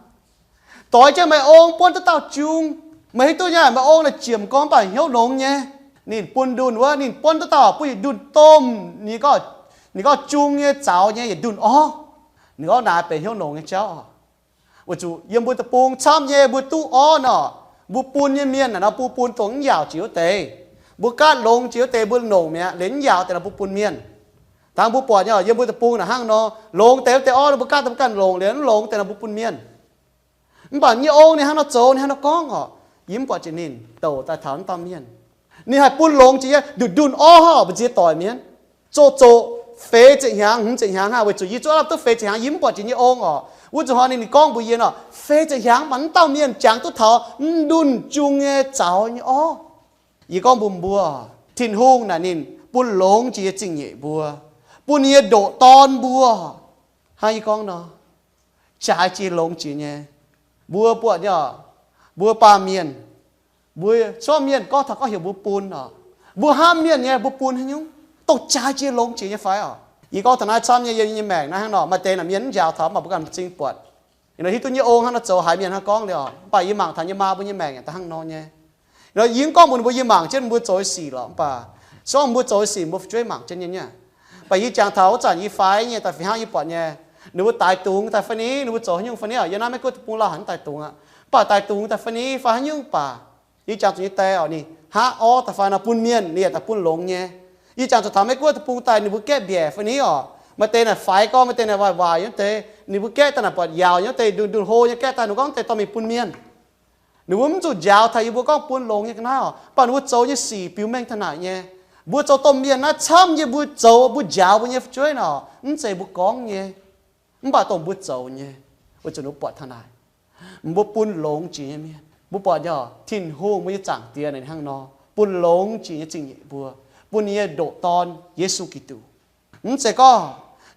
Doix jienv meih ong buonv duqv dauh jung. Meih hiuv duqv nyei, meih ong naaic ziemx gorx mv baac hnyouv longx nyei. Ninh bun ndunh wuov, ninh buonv duqv dauh buov yietc ndunh domh, ninh gorngv jung nyei zaux nyei yietc ndunh orv. Ninh gorngv naaic benx hnyouv longx nyei jauv oc. Weic zuqc yiem mbuo deic-bung camv nyei mbuo duqv orv nor, mbuo bun nyei mienh naaic nor mbuo bun dongh mv yaauc jiex wuov deix. Mbuo gaatv longx jiex wuov deix mbuo longc mi'aqv, liemh mv yaauc deix nor mbuo bun mienh. Dangh mbuo buatc nyei, yiem mbuo deic-bung naaic hnangv nor, longx deix wuov deix orv mbuo gaatv daaih mbuo ganh longc, liemh mv longx deix nor mbuo bun mienh. Mv baac nyei ong ninh hnangv nor zoux, ninh hnangv nor gorngv oc, yie mv buatc jiex ninh douc daaih taux wuov dauh mienh. Ninh haih bun longx jiex nyei nduqc ndunh orv hnangv oc, mbu'ziex doic mienh. Zoqc zoqc feix ziepc hnyangx, hmz ziepc hnyangx hnangv, weic zuqc yie zuov lamh duqv feix ziepc hnyangx, yie mv buatc jiex nyei ong oc. Wuov zuqc hnoi ninh, ninh gorngv mbuox yie nor, feix ziepc hnyangx mv baac wuov dauh mienh jangx duqv taux mv ndunh jung nyei zaux nyei orv. Yie gorngv mbuox mbuo, Tin-Hungh naaic ninh bun longx jiex nyei zingh nyeic mbuo, bun ninh nyei ndoqc dorn mbuo. Hnangv yie gorngv nor, jaaix jiex longx jiex nyei. Mbuo buatc nyei oc, mbuo baamh mienh, mbuo cuotv mienh gorngv taux gorngv heuc mbuo bun oc, mbuo hnamv mienh nyei mbuo bun haaix nyungc, dongh jaaix jiex longx jiex nyei fai oc? Yie gorngv taux naaiv camv nyei, yiem yie nyei maengc naaiv hnangv nor, maaih deix naaic mienh mv njaaux taux, mv baac mbuo ganh m'zing buatc. Ih hnoi hiuv duqv nyei ong hnangv nor zoux haiz mienh hnangv gorngv liuz oc, mv baac yie mangc taux nyei maa mbuo nyei maengc yaac da'hnangv nor nyei. Ih hnoi yie mv gorngv mbuox ninh mbuo, yie mangc jienv ninh mbuo zoux nyei sic lorqc, mv baac se gorngv mbuo zoux nyei sic mbuo fu'jueiv mangc jienv nyei niaa. Mv baac yie jangx taux wuov zanc yie faix nyei daaih fih hnangv yie buatc nyei, ninh mbuo daix dungz daaih fai ni, ninh mbuo zoux haaix nyungc fai ni oc. Yiem naaiv Meiv Guoqv deic-bung lauh haic daix dungz aqv, mv baac daix dungz daaih fai ni fai haaix nyungc baac, yie jangx zuqc nyei die oc, ninh haav orv daaih fai nor bun mienh, ninh yaac daaih bun longx nyei. Yie jangx zuqc taux Meiv Guoqv deic-bung daaih ninh mbuo gaeqv mbiaec fai ni oc, maaih deix naaic faix gorngv, maaih deix naaic waaic waaic nyei wuov deix, ninh mbuo gaeqv daaih naaic buatc yaauc nyei wuov deix, ndunh ndunh hlo nyei, gaeqv daaih ninh mbuo gorngv deix dorh mingh bun mienh. Ninh mbuo mv zuqc njaaux taux yie mbuo gorngv bun longx nyei ga'naaiv oc, mv baac ninh mbuo zoux nyei sic biux mengh taux naaic nyei. Mbuo zoux domh mienh naaiv camv nyei, mbuo zoux mbuo njaaux mbuo nyei fu'jueiv nor, mv zeiz mbuo gorngv nyei, mv baac dongh mbuo zoux nyei, weic zuqc ninh mbuo buatc taux naaic. Mbuo bun longx jiex nyei mienh, mbuo buatc nyei oc, Tin-Hungh mbuo nyei Zaangc Diex naaic ninh hnangv nor bun longx jiex nyei zingh nyeic mbuo, bun ninh nyei ndoqc Dorn, Yesu Giduc. Mv zeiz gorngv,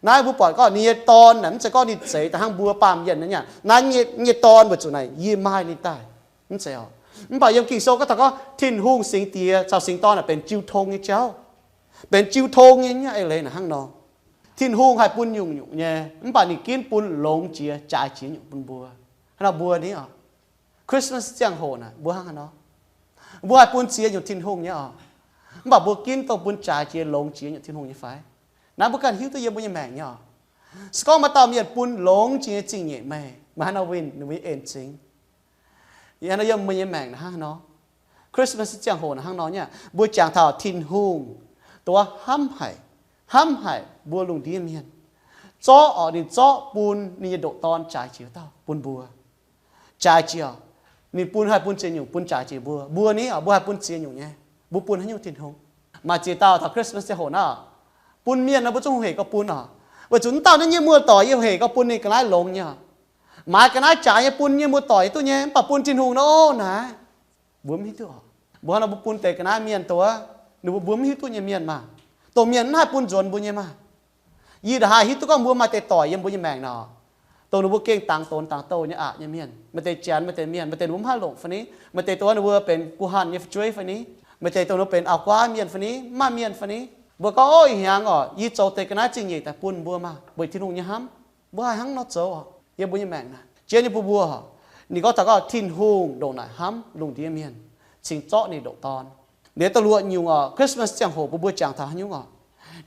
naaiv mbuo buatc gorngv ninh nyei Dorn naaic, mv zeiz gorngv ninh zeix daaih hnangv mbuo baamh mienh naaiv nyei, naaiv nyei, nyei Dorn weic zuqc naaic yie maaih ninh daaih. Mv zeiz oc. Mv baac yiem Ging-Sou gorngv taux gorngv Tin-Hungh Singx Diex caux Singx Dorn naaic benx jiu tong nyei jauv, benx jiu tong nyei nyei eix leiz naaic hnangv nor. Tin-Hungh haih bun nyungc-nyungc nyei, mv baac ninh ginv bun longx jiex, jaaix jiex nyungc bun mbuo. Hnangv nor mbuo ni oc, Christmas ziangh hoc naaic mbuo hnangv haaix nor? Mbuo haih bun ziex nyungc Tin-Hungh nyei oc, mv baac mbuo ginv dongh bun jaaix jiex longx jiex nyungc Tin-Hungh nyei fai? Naaiv mbuo ganh hiuv duqv yiem mbuo nyei maengc nyei oc. Se gorngv maaih dauh mienh bun longx jiex nyei zingh nyeic meih, meih hnangv haaix nor winh ninh mbuo nyei en-zingh? Yie hnangv nor yiem mbuo nyei maengc naaic hnangv haaix nor? Christmas ziangh hoc naaic hnangv nor nyei, mbuo jangx taux Tin-Hungh dongh wuov hnamv haic, hnamv haic mbuo lungh ndiev mienh, zorqv oc, ninh zorqv bun ninh nyei ndoqc Dorn jaaix jiex dauh bun mbuo. Jaaix jiex oc, ninh bun haih bun ziex nyungc bun jaaix jiex mbuo. Mbuo ni oc, mbuo haih bun ziex nyungc nyei. Mbuo bun haaix nyungc Tin-Hungh? Maaih ziex dauh taux Christmas ziangh hoc naaiv, bun mienh nor mbuo zungv hec gorngv bun oc, weic zuqc mv dauh naaiv nyei muoz-doic yie hec gorngv bun ninh ga'naaiv longx nyei oc. Maaiz ga'naaiv jaaix nyei bun nyei muoz-doic yie duqv nyei, mv baac bun Tin-Hungh nor, o naaic, mbuo mv hiuv duqv oc. Mbuo hnangv nor mbuo bun deix ga'naaiv mienh dongh ninh mbuo, mbuo mv hiuv duqv nyei mienh maah, dongh mienh mv haih bun nzuonx mbuo nyei maah. Yie ndongc haaix hiuv duqv gorngv mbuo maaih deix doic yiem mbuo nyei maengc nor, dongh ninh mbuo gengh dangx donx dangx douh nyei aqc nyei mienh, maaih deix janx, maaih deix mienh, maaih deix ninh mbuo mv haih longc fai ni, maaih deix dongh ninh mbuo benx guh hanh nyei fu'jueiv fai ni, maaih deix dongh ninh mbuo benx auv-guaav mienh fai ni, mv maaih mienh fai ni. Mbuo gorngv, o, ih hnyangx oc, yie zoux deix ga'naaiv zingh nyeic daaih bun mbuo maah, weic Tin-Hungh nyei hnamv. Mbuo haih hnangv nor zoux oc. Yiem mbuo nyei maengc naaic, jienv nyei bun mbuo, ninh gorngv taux gorngv Tin-Hungh ndongc naaic hnamv lungh ndiev mienh, cingx zorqv ninh ndoqc Dorn. Liuz da'luoqc nyungc oc, Christmas ziangh hoc bun mbuo jangx taux haaix nyungc oc?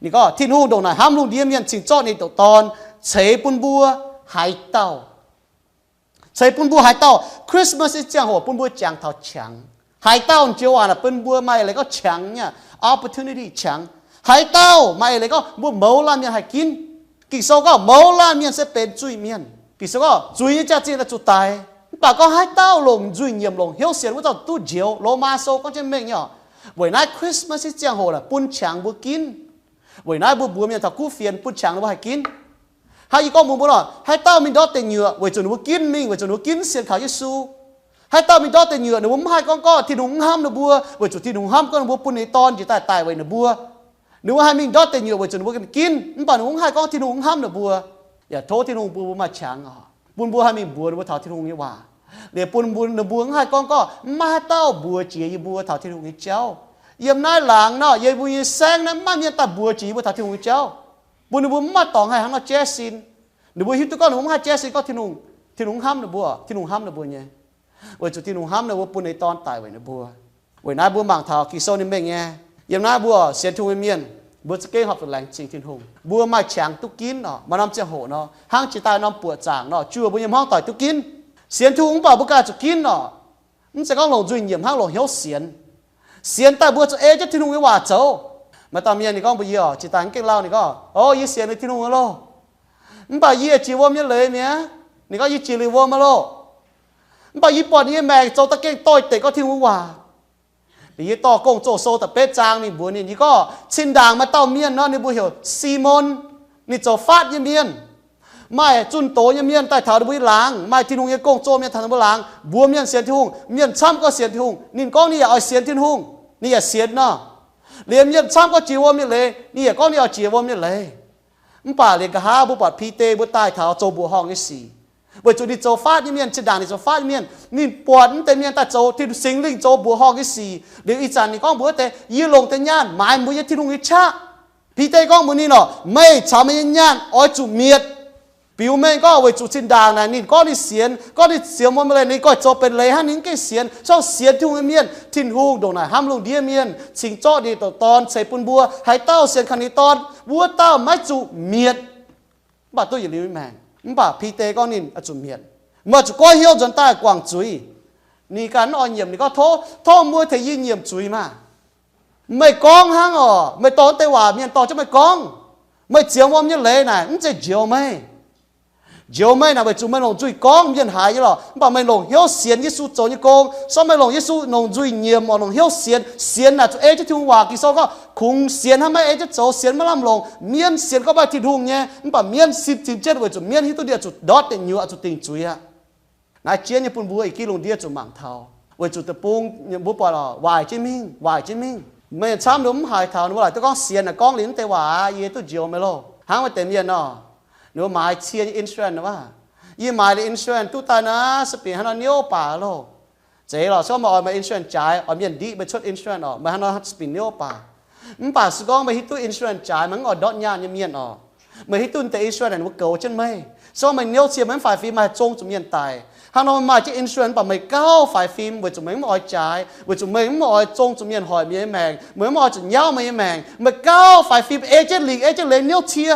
Ninh gorngv Tin-Hungh ndongc naaic hnamv lungh ndiev mienh cingx zorqv ninh ndoqc Dorn ceix bun mbuo haaix dauh? Ceix bun mbuo haaix dauh? Christmas ziangh hoc bun mbuo jangx taux qangx. Haaix dauh, joux waac naaic bun mbuo maaih eix leiz gorngv qangx nyei, opportunity, qangx. Haaix dauh maaih eix leiz gorngv mbuo mouz laanh mienh haih ginv. Ging-Sou gorngv mouz laanh mienh se benx zuiz-mienh. Ging-Sou gorngv zuiz nyei jaax-zinh oix zuqc daix. Mv baac gorngv haaix dauh longc nzuih nyiemc, longc hnyouv sienx wuov dauh duqv njoux. Lomaa Sou gorngv jienv mengh nyei oc. Weic naaiv Christmas ziangh hoc naaic bun qangx mbuo ginv. Weic naaiv mbuo mbuox mienh taux kuv fienx bun qangx ninh mbuo haih ginv. Hnangv yie gorngv mbuox mbuo nor, haaix dauh mingh ndortv deic nyuoqc weic zuqc ninh mbuo ginv mingh, weic zuqc ninh mbuo ginv sienx kaux Yesu. Haaix dauh mingh ndortv deic nyuoqc ninh mbuo mv haih gorngv gorngv Tin-Hungh mv hnamv ninh mbuo, weic zuqc Tin-Hungh hnamv gorngv ninh mbuo bun ninh nyei Dorn njiec daaih daic weic ninh mbuo. Ninh mbuo haih mingh ndortv deic nyuoqc weic zuqc ninh mbuo ganh ginv, mv baac ninh mbuo mv haih gorngv Tin-Hungh mv hnamv ninh mbuo. Yaac tov Tin-Hungh bun mbuo maaih qangx oc, bun mbuo haih mingh mbuox ninh mbuo taux Tin-Hungh nyei waac. Liuz bun mbuo, ninh mbuo mv haih gorngv gorngv mv maaih haaix dauh mbuox jiex yie mbuo taux Tin-Hungh nyei jauv. Yiem naaiv laangz nor, yiem mbuo nyei saengv naaiv mv maaih mienh daaih mbuox jiex yie mbuo taux Tin-Hungh nyei jauv. Bun ninh mbuo mv maaih dorngx haih hnangv nor jaiv sin. Ninh mbuo hiuv duqv gorngv ninh mbuo mv haih jaiv sin gorngv Tin-Hungh, Tin-Hungh hnamv ninh mbuo, Tin-Hungh hnamv ninh mbuo nyei. Weic zuqc Tin-Hungh hnamv ninh mbuo bun ninh Dorn daic weic ninh mbuo. Weic naaiv mbuo mangc taux Ging-Sou ninh mengh nyei. Yiem naaiv mbuo sienx Tin-Hungh nyei mienh, mbuo za'gengh horpc zuqc laengz zingh Tin-Hungh. Mbuo maaih qangx duqv ginv oc, maaih norm ziangh hoc nor, hnangv jiex daaih norm buoqc zaangc nor, juoh mbuo nyei hmuangv doic duqv ginv. Sienx Tin-Hungh mv baac mbuo ganh zuqc ginv oc. Mv zeiz gorngv longc nzuih nyiemc hnangv, longc hnyouv sienx. Sienx daaih mbuo zuqc ei jienv Tin-Hungh nyei waac zoux. Maaih dauh mienh ninh gorngv mbuox yie oc, jiex daaih mv gaengh lauh ninh gorngv, O, yie sienx liuz Tin-Hungh aqv loh, mv baac yie jiex wuom nyei leiz mi'aqv. Ninh gorngv yie jiex liuz wuom aqv loh, mv baac yie buatc ninh nyei maengc zoux daaih gengh doix-dekc gorngv Tin-Hungh waac. Liuz yie dorh Gong-Zoh sou da'betv zaang mingh mbuox ninh. Yie gorngv cin-ndaangc maaih dauh mienh nor, ninh mbuo heuc Simon. Ninh zoux faatv nyei mienh. Maaih zunh doz nyei mienh daaih taux ninh mbuo nyei laangz, maaih Tin-Hungh nyei gong-zoh mienh taux ninh mbuo laangz. Mbuox mienh sienx Tin-Hungh, mienh camv gorngv sienx Tin-Hungh. Ninh gorngv ninh yaac oix sienx Tin-Hungh, ninh yaac sienx nor. Liuz mienh camv gorngv jiex wuom nyei leiz, ninh yaac gorngv ninh oix jiex wuom nyei leiz. Mv baac liuz nqa'haav mbuo buatc Bide mbuo daaih taux zoux mbuoqc horngh nyei sic, weic zuqc ninh zoux faatv nyei mienh, zinh ndaangc ninh zoux faatv nyei mienh, ninh buatc mv deix mienh daaih zoux Tin-Hungh, Singx Lingh zoux mbuoqc horngh nyei sic. Liuz ih zanc ninh gorngv mbuox wuov deix, Yie longc deix nyaanh maaiz mbuo nyei Tin-Hungh nyei qaqv. Bide gorngv mbuox ninh oc, Meih caux meih nyei nyaanh oix zuqc mietc. Biux mengh gorngv weic zuqc zinh ndaangc naaic ninh gorngv ninh sienx, gorngv ninh sienx wuom nyei leiz, ninh goiv zoux benx leiz hnangv, ninh mv gaengh sienx. Se gorngv sienx Tin-Hungh nyei mienh, Tin-Hungh ndongc naaic hnamv lungh ndiev mienh cingx zorqv ninh nyei ndoqc Dorn ceix bun mbuo. Haaix dauh sienx kaux ninh nyei Dorn, wuov dauh maiv zuqc mietc, mv baac duqv yietc liuz nyei maengc. Mv baac Bide gorngv ninh oix zuqc mietc. Meih oix zuqc goiv hnyouv nzuonx daaih guangc zuiz. Ninh ganh mv oix nyiemc, ninh gorngv, Tov, tov mbuo tengx yie nyiemc zuiz maah! Meih gorngv hnangv oc. Meih dorh wuov deix waac mienh dorh jienv meih gorngv. Meih ziemx wuom nyei leiz naaic mv zeiz njoux meih. Njoux meih naaic weic zuqc meih longc nzuih gorngv mienh haiz nyei lorqc. Mv baac meih longc hnyouv sienx Yesu zoux nyei gong. Se gorngv meih longc Yesu, longc nzuih nyiemc oc, longc hnyouv sienx. Sienx naaic zuqc ei jienv Tin-Hungh waac. Ging-Sou gorngv, Kungx sienx hnangv maiv ei jienv zoux, sienx maiv lamh longc. Mienv sienx gorngv maaih Tin-Hungh nyei, mv baac mienv sin zinh jienv weic zuqc mienv hiuv duqv ninh oix zuqc ndortv deic nyuoqc, oix zuqc dingc zuiz aqv. Naaiv jienv nyei bun mbuo ih gih lungh ndiev zuqc mangc taux, weic zuqc deic-bung mbuo buatc oc, waaic jienv mingh, waaic jienv mingh. Mienh camv ninh mbuo mv haiz taux, ninh mbuo laaic duqv gorngv sienx naaic gorngv liuz mv deix waac aqv, yie duqv njoux meih loh. Hnangv maaih deix mienh nor, ninh mbuo maaiz cie nyei insurance nor, Yie maaiz liuz insurance duqv daaih naaiv se bieqc hnangv nor niouv baac loh. Zeiz lorqc, se gorngv meih oix maaih insurance jaaix, oix mienh ndiqv meih cuotv insurance oc, meih hnangv nor se bieqc niouv baac. Mv baac se gorngv meih hiuv duqv insurance jaaix, meih mv oix ndortv nyaanh nyei mienh oc. Meih hiuv duqv deix insurance ninh mbuo goux jienv meih. Se gorngv meih niouv cie meih mv faix fim, meih haih zong zuqc mienh daic. Hnangv nor meih maaih jienv insurance mv baac meih gauh faix fim weic zuqc meih mv oix jaaix, weic zuqc meih mv oix zong zuqc mienh hoic meih nyei maengc, meih mv oix zuqc nyauv meih nyei maengc. Meih gauh faix fim ei jienv lingc, ei jienv leiz niouv cie.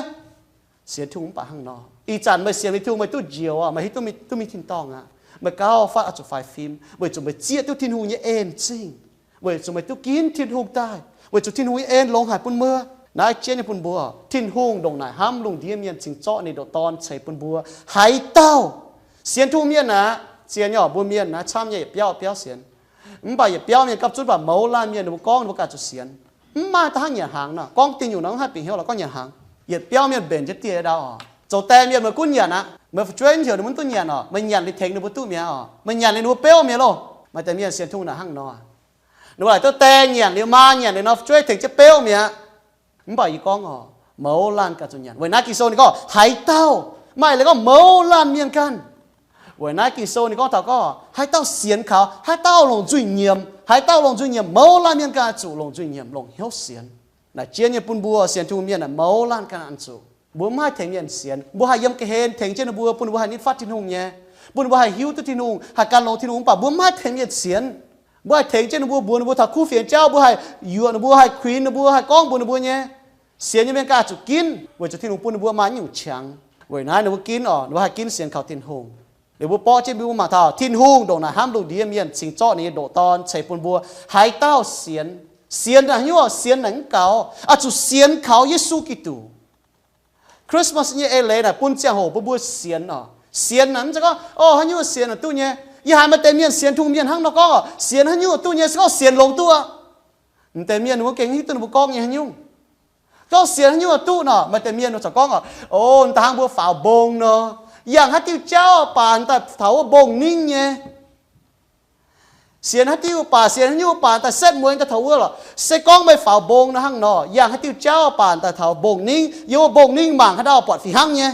Sienx Tin-Hungh mv baac hnangv nor. Ih zanc meih sienx liuz Tin-Hungh meih duqv njoux aqv, meih hiuv duqv mingh, duqv mingh tin-dorngh aqv. Meih gauh fatv oix zuqc faix fim weic zuqc meih zieqv duqv Tin-Hungh nyei en zingh, weic zuqc meih duqv ginv Tin-Hungh daaih, weic zuqc Tin-Hungh nyei en longx haic bun mbuo. Naaiv jienv nyei bun mbuo, Tin-Hungh ndongc naaic hnamv lungh ndiev mienh cingx zorqv ninh ndoqc Dorn ceix bun mbuo. Haaix dauh sienx Tin-Hungh mienh aqv, zien nyei oc, mbuo mienh naaiv camv nyei yietc biauv biauv sienx. Mv baac yietc biauv mienh gapv zunv baac mouz laanh mienh ninh mbuo gorngv ninh mbuo ganh zuqc sienx. Mv maaih da'hnangv nyanc hnaangx nor. Gorngv dingh nyungc nor mv haih bieqc hnyouv lorqc, gorngv nyanc hnaangx. Yietc biauv mienh mbenc jienv dieh ndau oc. Zoux die mienh meih gunv nyanc aqv. Meih fu'jueiv heuc ninh mbuo duqv nyanc oc. Meih nyanc liuz tengx ninh mbuo duqv mi'aqv oc. Meih nyanc liuz ninh mbuo beuv mi'aqv loh. Maaih deix mienh sienx Tin-Hungh naaic hnangv nor. Ninh mbuo laaic duqv die nyanc liuz, maa nyanc liuz nor, fu'jueiv tengx jienv beuv mi'aqv. Mv baac yie gorngv oc, mouz laanh ganh zuqc nyanc. Weic naaiv Ging-Sou ninh gorngv haaix dauh, maaih leiz gorngv mouz laanh mienh ganh. Weic naaiv Ging-Sou ninh gorngv taux gorngv haaix dauh sienx kaux, haaix dauh longc nzuih nyiemc, haaix dauh longc nzuih nyiemc, mouz laanh mienh ganh zuqc longc nzuih nyiemc, longc hnyouv sienx. Naaic jienv nyei bun mbuo sienx Tin-Hungh mienh naaic mouz laanh ganh zuqc. Mbuo mv haih tengx mienh sienx. Mbuo haih yiem ga'hlen tengx jienv ninh mbuo, bun ninh mbuo haih nitv fatv Tin-Hungh nyei, bun ninh mbuo haih hiuv duqv Tin-Hungh, haih gan longx Tin-Hungh, mv baac mbuo mv haih tengx mienh sienx. Mbuo haih tengx jienv ninh mbuo, mbuox ninh mbuo taux kuv fienx jauv, mbuo haih yuoqc ninh mbuo, haih kuinx ninh mbuo, haih gorngv mbuox ninh mbuo nyei. Sienx nyei mienh ganh zuqc ginv, weic zuqc Tin-Hungh bun ninh mbuo maaih nyungc qangx. Weic naaiv ninh mbuo ginv oc, ninh mbuo haih ginv sienx kaux Tin-Hungh. Liuz mbuo borqv jienv mbuo mangc taux Tin-Hungh ndongc naaic hnamv lungh ndiev mienh cingx zorqv ninh nyei ndoqc Dorn ceix bun mbuo. Haaix dauh sienx, sienx naaic haaix nyungc, sienx naaic mv gaux, oix zuqc sienx kaux Yesu Giduc. Christmas nyei eix leiz naaic bun ziangh hoc bun mbuo sienx oc. Sienx naaic mv zeiz gorngv, o, haaix nyungc sienx naaic duqv nyei. Yie haiz maaih deix mienh sienx Tin-Hungh mienh hnangv nor gorngv, sienx haaix nyungc duqv nyei, se gorngv sienx longx duqv aqv. M'deix mienh ninh mbuo gengh hiuv duqv ninh mbuo gorngv nyei haaix nyungc. Gorngv sienx haaix nyungc duqv nor, maaih deix mienh corc gorngv oc, o, da'hnangv mbuo faaux mbong nor, yangh haaix diuh jauv baac daaih taux wuov mbong ningv nyei. Sienx haaix diuh baac, sienx haaix nyungc baac daaih setv mueiz daaih taux wuov lorqc. Se gorngv meih faaux mbong nor hnangv nor, yangh haaix diuh jauv baac daaih taux mbong ningv, yiem wuov mbong ningv mangc haaix dauh buatc fih hnangv nyei.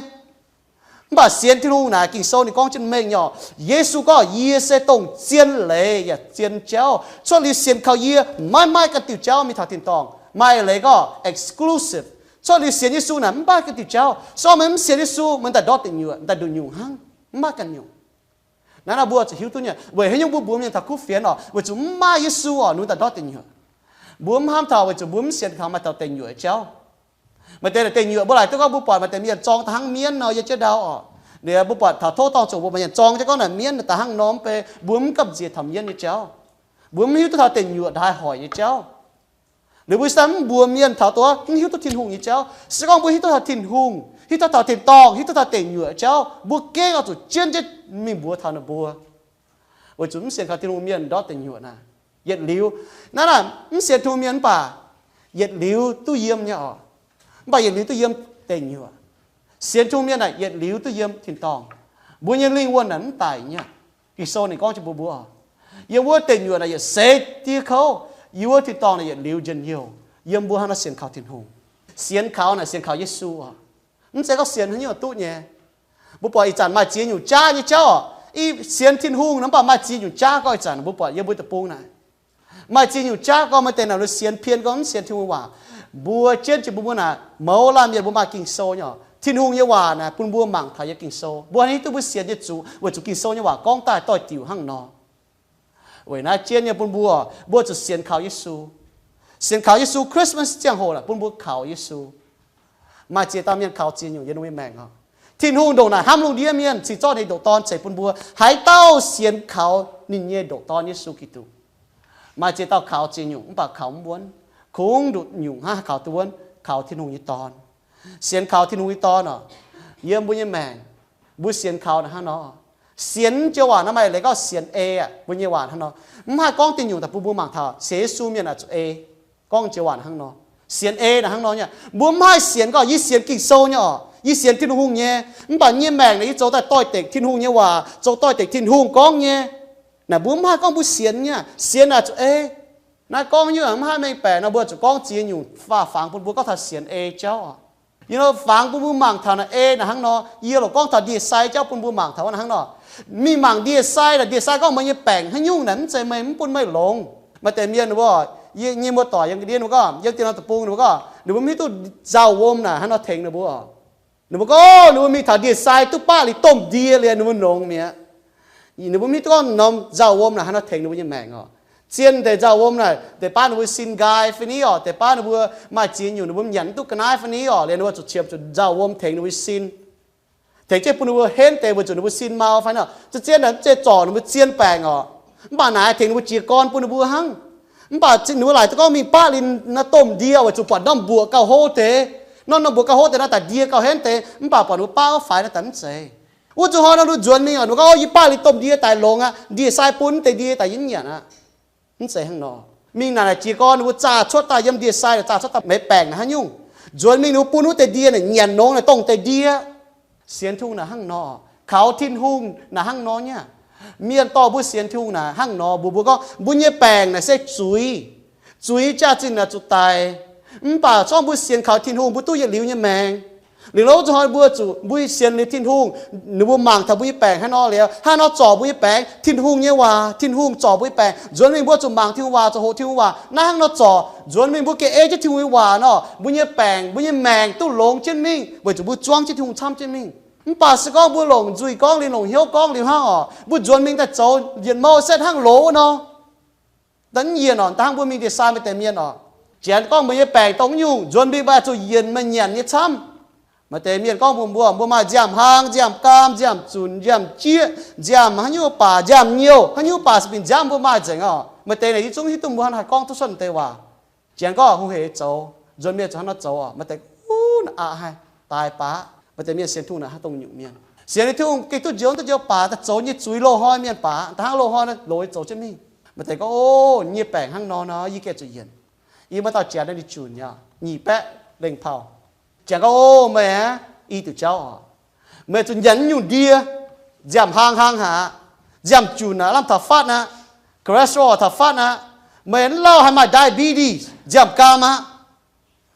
Mv baac sienx Tin-Hungh naaic Ging-Sou ninh gorngv jienv mengh nyei oc. Yesu gorngv, yie se dongh zien leiz yaac zien jauv. Cuotv liuz sienx kaux yie, maiv maaih ganh diuh jauv mingh taux tin-dorngh. Maaih leiz gorngv exclusive. Cuotv liuz sienx Yesu naaic mv maaih ganh diuh jauv. Se gorngv meih mv sienx Yesu, meih daaih ndortv deic nyuoqc, daaih nduqc nyungc hnangv, mv maaih ganh nyungc. Naaiv nor mbuo zuqc hiuv duqv nyei, weic haaix nyungc mbuo mbuox mienh taux kuv fienx oc, weic zuqc mv maaih Yesu oc, ninh daaih ndortv deic nyuoqc. Mbuo mv hnamv taux weic zuqc mbuo mv sienx kaux maaih taux deic nyuoqc nyei jauv. Maaih deix deic nyuoqc mbuo laaic duqv gorngv mbuo buatc maaih deix mienh zorng da'hnangv mienv nor yiem jienv ndau oc. Liuz mbuo buatc taux tov dorngh ziouc mbuo maaih mienh zorng jienv gorngv naaic mienv da'hnangv nor mv bei, mbuo mv gamh nziex taux mienv nyei jauv. Mbuo mv hiuv duqv taux deic nyuoqc ndaaih hoic nyei jauv. Liuz mbuo saah mv mbuox mienh taux duqv mv hiuv duqv Tin-Hungh nyei jauv. Se gorngv mbuo hiuv duqv taux Tin-Hungh, hiuv duqv taux tin-dorngh, hiuv duqv taux deic nyuoqc jauv, mbuo gengh oix zuqc jienv jienv mingh mbuox taux ninh mbuo. Weic zuqc mv sienx kaux Tin-Hungh mienh ndortv deic nyuoqc naaic, yietc liuz, naaiv naaic mv sienx Tin-Hungh mienh mv baac yietc liuz duqv yiem nyei oc. Mv baac yietc liuz duqv yiem deic nyuoqc. Sienx Tin-Hungh mienh naaic yietc liuz duqv yiem tin-dorngh. Mbuo nyei lingh wuonh naaic mv daic nyei. Ging-Sou ninh gorngv jienv mbuox mbuo, yiem wuov deic nyuoqc naaic yietc seix diev kouv, yiem wuov tin-dorngh naaic yietc liuz njien-youh. Yiem mbuo hnangv nor sienx kaux Tin-Hungh. Sienx kaux naaic sienx kaux Yesu oc. Mv zeiz gorngv sienx haaix nyungc duqv nyei. Mbuo buatc ih zanc maaih ziex nyungc jaav nyei jauv oc. Ih sienx Tin-Hungh nor mv baac maaih ziex nyungc jaav gorngv ih zanc mbuo buatc yiem mbuo deic-bung naaic. Maaih ziex nyungc jaav gorngv maaih deix naaic lo sienx pien gorngv mv sienx Tin-Hungh waac. Mbuo jienv jiex bun mbuo naaic mouz laanh mienh mbuo maaih Ging-Sou nyei oc. Tin-Hungh nyei waac naaic bun mbuo mangc taux yiem Ging-Sou. Mbuo hiuv duqv mbuo sienx nyei zuqc weic zuqc Ging-Sou nyei waac gorngv daaih doix-diuc hnangv nor. Weic naaiv jienv nyei bun mbuo, mbuo zuqc sienx kaux Yesu. Sienx kaux Yesu, Christmas ziangh hoc naaic bun mbuo kaux Yesu. Maaih ziex dauh mienh kaux ziex nyungc yiem ninh mbuo nyei maengc oc. Tin-Hungh ndongc naaic hnamv lungh ndiev mienh cingx zorqv ninh ndoqc Dorn ceix bun mbuo, haaix dauh sienx kaux ninh nyei ndoqc Dorn Yesu Giduc. Maaih ziex dauh kaux ziex nyungc mv baac kaux mv wuonv. Kungx nduqc nyungc hnangv kaux duqv wuonv, kaux Tin-Hungh nyei Dorn. Sienx kaux Tin-Hungh nyei Dorn oc. Yiem mbuo nyei maengc, mbuo sienx kaux naaic hnangv nor. Sienx joux waac naaiv maaih leiz gorngv sienx ei aqv. Mbuo nyei waac hnangv nor, mv haih gorngv deic nyungc daaih bun mbuo mangc taux sienx Yesu mienh naaic zuqc ei. Gorngv joux waac naaic hnangv nor. Sienx ei naaic hnangv nor nyei. Mbuo mv haih sienx gorngv yie sienx Ging-Sou nyei oc, yie sienx Tin-Hungh nyei, mv baac yie nyei maengc naaic yie zoux daaih doix-dekc Tin-Hungh nyei waac, zoux doix-dekc Tin-Hungh gorngv nyei. Naaic mbuo mv haih gorngv mbuo sienx nyei. Sienx naaic zuqc ei. Naaiv gorngv nyungc mv haih mengh baeqc nor, mbuo zuqc gorngv ziex nyungc faah fangx bun mbuo gorngv taux sienx ei jauv. Yie nor fangx bun mbuo mangc taux naaic ei naaic hnangv nor. Yie loc gorngv taux ndie-sai jauv bun mbuo mangc taux wuov naaic hnangv nor. Mingh mangc ndie-sai naaic, ndie-sai gorngv meih nyei baengc haaix nyungc naaic, mv zeiz meih mv bun meih longx. Maaih deix mienh ninh mbuo, yie nyei muoz-doic yiem ga'ndiev ninh mbuo gorngv, yiem dien norm deic-bung ninh mbuo gorngv, ninh mbuo mv hiuv duqv nzauh wuom naaic hnangv nor tengx ninh mbuo. Ninh mbuo gorngv, ninh mbuo mingh taux ndie-sai duqv baqv liuz domh ndie liuz ninh mbuo longx mi'aqv. Ninh mbuo mv hiuv duqv gorngv norm nzauh wuom naaic hnangv nor tengx ninh mbuo nyei maengc oc. Zien deix nzauh wuom naaic deix baav ninh mbuo sin nqaai fai ni oc, deix baav ninh mbuo maaih ziex nyungc ninh mbuo mv nyanc duqv ga'naaiv fai ni oc, liuz ninh mbuo zuqc qiemx zuqc nzauh wuom tengx ninh mbuo sin. Tengx jienv bun ninh mbuo henv deix weic zuqc ninh mbuo sin mau fai nor. Za'gengh naaic mv zeiz zorc ninh mbuo zien baengc oc. Mv baac naaic tengx ninh mbuo jiez gorn bun ninh mbuo hnangv. Mv baac ninh mbuo laaic duqv gorngv mingh baqv liuz naaiv domh ndie weic zuqc buatc norm mbuoqc gauh hlo deix. Norm, norm mbuoqc gauh hlo deix naaiv daaih ndie gauh henv deix, mv baac buatc ninh mbuo baqv wuov faix naaiv daaih mv zeiz. Wuov zuqc hnoi nor ninh mbuo nzuonx mingh oc, ninh mbuo gorngv, Ov, yie baqv liuz domh ndie daaih longx aqv, ndie-sai bun mv deix ndie daaih yie mv nyanc aqv. Mv zeiz hnangv nor. Mingh naaic naaic jiez gorn ninh mbuo zaah cuotv daaih yiem ndie-sai, zaah cuotv daaih meih baengc naaic haaix nyungc. Nzuonx mingh ninh mbuo bun wuov deix ndie naaic nyanc nongx naaic dongh deix ndie. Sienx Tin-Hungh naaic hnangv nor. Kaux Tin-Hungh naaic hnangv nor nyei. Mienh dorh mbuo sienx Tin-Hungh naaic hnangv nor, mbuox mbuo gorngv mbuo nyei baengc naaic se zuiz. Zuiz jaax-zinh naaic zuqc daic. Mv baac zorngv mbuo sienx kaux Tin-Hungh, mbuo duqv yietc liuz nyei maengc. Liuz lov zuqc hnoi mbuo zuqc mbuo sienx liuz Tin-Hungh, ninh mbuo mangc taux mbuo nyei baengc haaix nor liuz, haaix nor zorc mbuo nyei baengc, Tin-Hungh nyei waac, Tin-Hungh zorc mbuo nyei baengc. Nzuonx mingh mbuo zuqc mangc Tin-Hungh waac, zuqc hoqc Tin-Hungh waac, naaiv hnangv nor zorc. Nzuonx mingh mbuo gengh ei jienv Tin-Hungh nyei waac nor, mbuo nyei baengc, mbuo nyei maengc duqv longx jienv mingh, weic zuqc mbuo zuangv jienv Tin-Hungh camv jienv mingh. Mv baac se gorngv mbuo longc nzuih gorngv liuz, longc hnyouv gorngv liuz hnangv oc, mbuo nzuonx mingh daaih zoux yietc mouh setv hnangv loz wuov nor. Da'yietv oc, dangh mbuo mingh ndie-sai maaih deix mienh oc, janx gorngv meih nyei baengc dongh nyungc, nzuonx mingh mbuo zuqc yienc meih nyanc nyei camv. Maaih deix mienh gorngv mbuox mbuo, mbuo maaih nziaamv-hlang, nziaamv-gaam, nziaamv-zunc, nziaamv-jieqv, nziaamv haaix nyungc baac, nziaamv-nyouh haaix nyungc baac, se bingx nziaamv mbuo maaih nzengc oc. Maaih deix naaic yie zungv hiuv duqv mbuo hnangv haaix gorngv duqv cuotv deix waac. Janx gorngv hungh hec zoux, nzuonx mienh zuqc hnangv nor zoux oc. Maaih deix, uv, aqc haic, daaih baac. Maaih deix mienh sienx Tin-Hungh naaic hnangv dongh nyungc mienh. Sienx Tin-Hungh gengh duqv njoux duqv njoux baac, daaih zoux nyei zuiz loz-hnoi mienh baac, daaih hnangv loz-hnoi loz zoux jienv mingh. Maaih deix gorngv, o, nyei baengc hnangv nor nor, yie gengh zuqc yienc. Yie maaih dauh janx naaiv ninh junc nyei, nyic baeqv lengh pau. Janx gorngv, o, meih aeqv, i diuc jauv oc. Meih zuqc nyanc nyungc ndie, nziaamv-hlang hlang haic aqv, nziaamv-junc aqv, lamh taux fatv aqv, cholesterol taux fatv aqv. Meih mv lauh haih maaih diabetes, nziaamv-gaam aqv.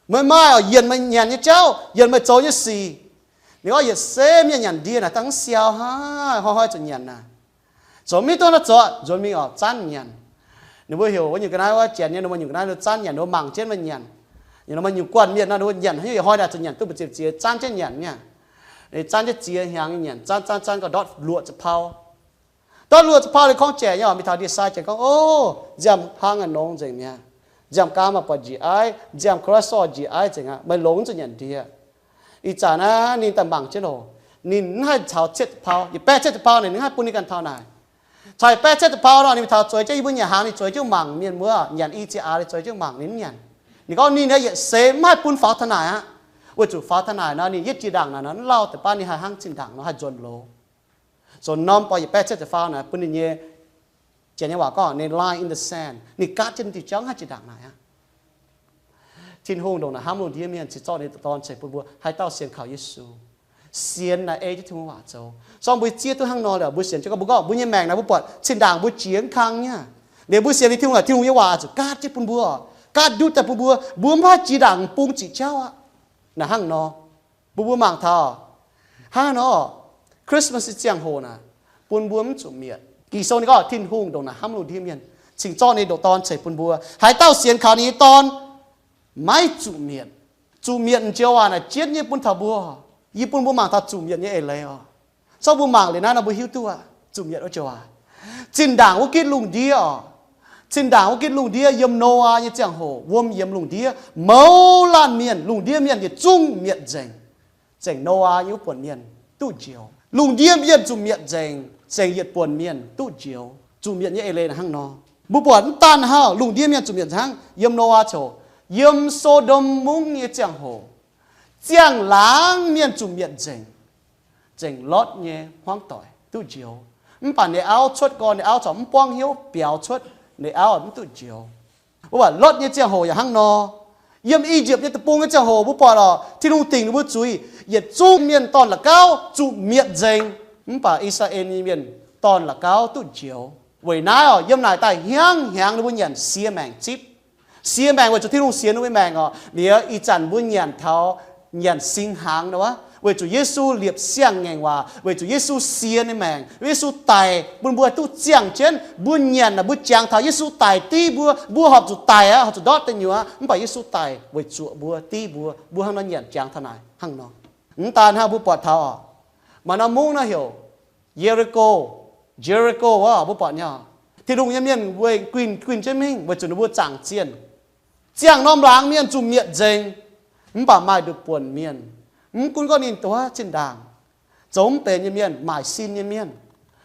Meih maaih oc, yienc meih nyanc nyei jauv, yienc meih zoux nyei sic. Ninh gorngv yietc seix mienh nyanc ndie naaic dangh mv siau hnangv, hnoi-hnoi zuqc nyanc naaic. Zoux mv duqv naaiv zoux, nzuonx mingh oc, zanv nyanc. Ninh mbuo heuc wuov nyungc ga'naaiv wuov, janx nyei ninh mbuo nyungc ga'naaiv ninh zanv nyanc, ninh mbuo mangc jienv meih nyanc. Ninh mbuo maaih nyungc guanh mienh nor, ninh mbuo nyanc haaix nyungc, ih hnoi naaic zuqc nyanc duqv mbu'ziex ziex, zanv jienv nyanc nyei. Zanv jienv ziex hnyangx nyanc, zanv zanv zanv gauh ndortv luoqc ziepc pau. Ndortv luoqc ziepc pau liuz korngv jaic nyei oc, mingh taux ndie-sai janx gorngv, o, nziaamv-hlang aqv nongx nzengc mi'aqv. Nziaamv-gaam aqv buatc njiec aiv, nziaamv cholesterol njiec aiv nzengc aqv, meih longx zuqc nyanc ndie. Ih zanc naaiv ninh daaih mangc jienv loc, ninh mv haih caux cietv ziepc pau, yietc baeqv cietv ziepc pau naaic ninh mv haih bun ninh ganh taux naaic. Caux yietc baeqv cietv ziepc faam nor, ninh mingh taux zueiz jienv yie mbuo nyanc hnaangx, ninh zueiz jienv mangc mienh wuov, nyanc i ziepc aax, ninh zueiz jienv mangc ninh mv nyanc. Ninh gorngv ninh naaiv yietc seix mv haih bun faaux taux naaic aqv, weic zuqc faaux taux naaic nor ninh yietv jiex ndaangc naaic nor mv lauh deix baav ninh haih hnangv zinh ndaangc nor haih nzuonx loz. Zoux norm borqv yietc baeqv cietv ziepc faam naaic bun ninh nyei, janx nyei waac gorngv ninh line in the sand, ninh gaatv jienv diuh jauv haih jiex ndaangc naaic aqv. Tin-Hungh ndongc naaic hnamv lungh ndiev mienh, cingx zorqv ninh nyei Dorn ceix bun mbuo. Haaix dauh sienx kaux Yesu, sienx naaic ei jienv Tin-Hungh waac zoux. Zorqv mbuo zieqv duqv hnangv nor liuz, mbuo sienx jienv gorngv, mbuo gorngv mbuo nyei maengc naaic mbuo buatc zinh ndaangc mbuo jiex mv kang nyei. Liuz mbuo sienx liuz Tin-Hungh, Tin-Hungh nyei waac zuqc gaatv jienv bun mbuo, gaatv ndutv daaih bun mbuo, mbuo mv haih jiex ndaangc bung ziqc jauv aqv. Naaic hnangv nor, bun mbuo mangc taux hnangv nor, Christmas nyei ziangh hoc naaic, bun mbuo mv zuqc mietc. Ging-Sou ninh gorngv Tin-Hungh ndongc naaic hnamv lungh ndiev mienh, cingx zorqv ninh nyei Dorn ceix bun mbuo. Haaix dauh sienx kaux ninh nyei Dorn maiv zuqc mietc. Zuqc mietc joux waac naaic jienv nyei bun taux mbuo. Yie bun mbuo mangc taux zuqc mietc nyei eix leiz oc. Zorqv mbuo mangc liuz naaiv nor mbuo hiuv duqv aqv, zuqc mietc wuov joux waac. Zinh ndaangc wuov gitv lungh ndiev oc. Zinh ndaangc wuov gitv lungh ndiev yiem Noyaa nyei ziangh hoc wuom yiemx lungh ndiev, mouz laanh mienh, lungh ndiev mienh yietc zungv mietc nzengc. Zengc Noyaa nyei wuov buonc mienh duqv njoux. Lungh ndiev mienh zuqc mietc nzengc, zengc yietc buonc mienh duqv njoux. Zuqc mietc nyei eix leiz naaic hnangv nor. Mbuo buatc mv daan hnangv lungh ndiev mienh zuqc mietc nzengc, yiem Noyaa ziangh hoc, yiem So^ndom Mungv nyei ziangh hoc, ziangh laangz mienh zuqc mietc nzengc. Zengc Lotv nyei hmuangv doic duqv njoux. Mv baac ninh auv cuotv gorn, ninh auv corc mv buangv hnyouv biaux cuotv, ninh auv mv duqv njoux. Mbuo buatc Lotv nyei ziangh hoc yaac hnangv nor. Yiem I^yipv nyei deic-bung nyei ziangh hoc mbuo buatc oc, Tin-Hungh dingc ninh mbuo zuiz, yietc zungv mienh dorn-la'gauv zuqc mietc nzengc. Mv baac I^saa^laa^en nyei mienh dorn-la'gauv duqv njoux. Weic naaiv oc, yiem naaic daaih hnyangx-hnyangx ninh mbuo nyanc sie maengc zipv. Sie maengc weic zuqc Tin-Hungh sienx ninh mbuo maengc oc. Liuz ih zanc mbuo nyanc taux nyanc singx hnaangx nor, weic zuqc Yesu liepc siang-ngaengc waac, weic zuqc Yesu sie ninh maengc, Yesu daic bun mbuo duqv ziangh jienv. Mbuo nyanc naaic mbuo jangx taux Yesu daic div mbuo, mbuo horpc zuqc daic aqv, horpc zuqc ndortv deic nyuoqc, mv baac Yesu daic weic zuoqc mbuo div mbuo. Mbuo hnangv nor nyanc jangx taux naaic hnangv nor. Mv daan hnangv, mbuo buatc taux oc, maaih norm mungv naaiv heuc Ye^li^ko, Jericho oc, mbuo buatc nyei oc. Tin-Hungh nyei mienh weih guinh guinh jienv mingh weic zuqc ninh mbuo zaangc zienh. Ziangh norm laangz mienh zuqc mietc nzengc. Mv baac maaih nduqc buonc mienh, mv gunv gorngv ninh duqv zinh ndaangc zoux mv benx nyei mienh, maaic sin nyei mienh,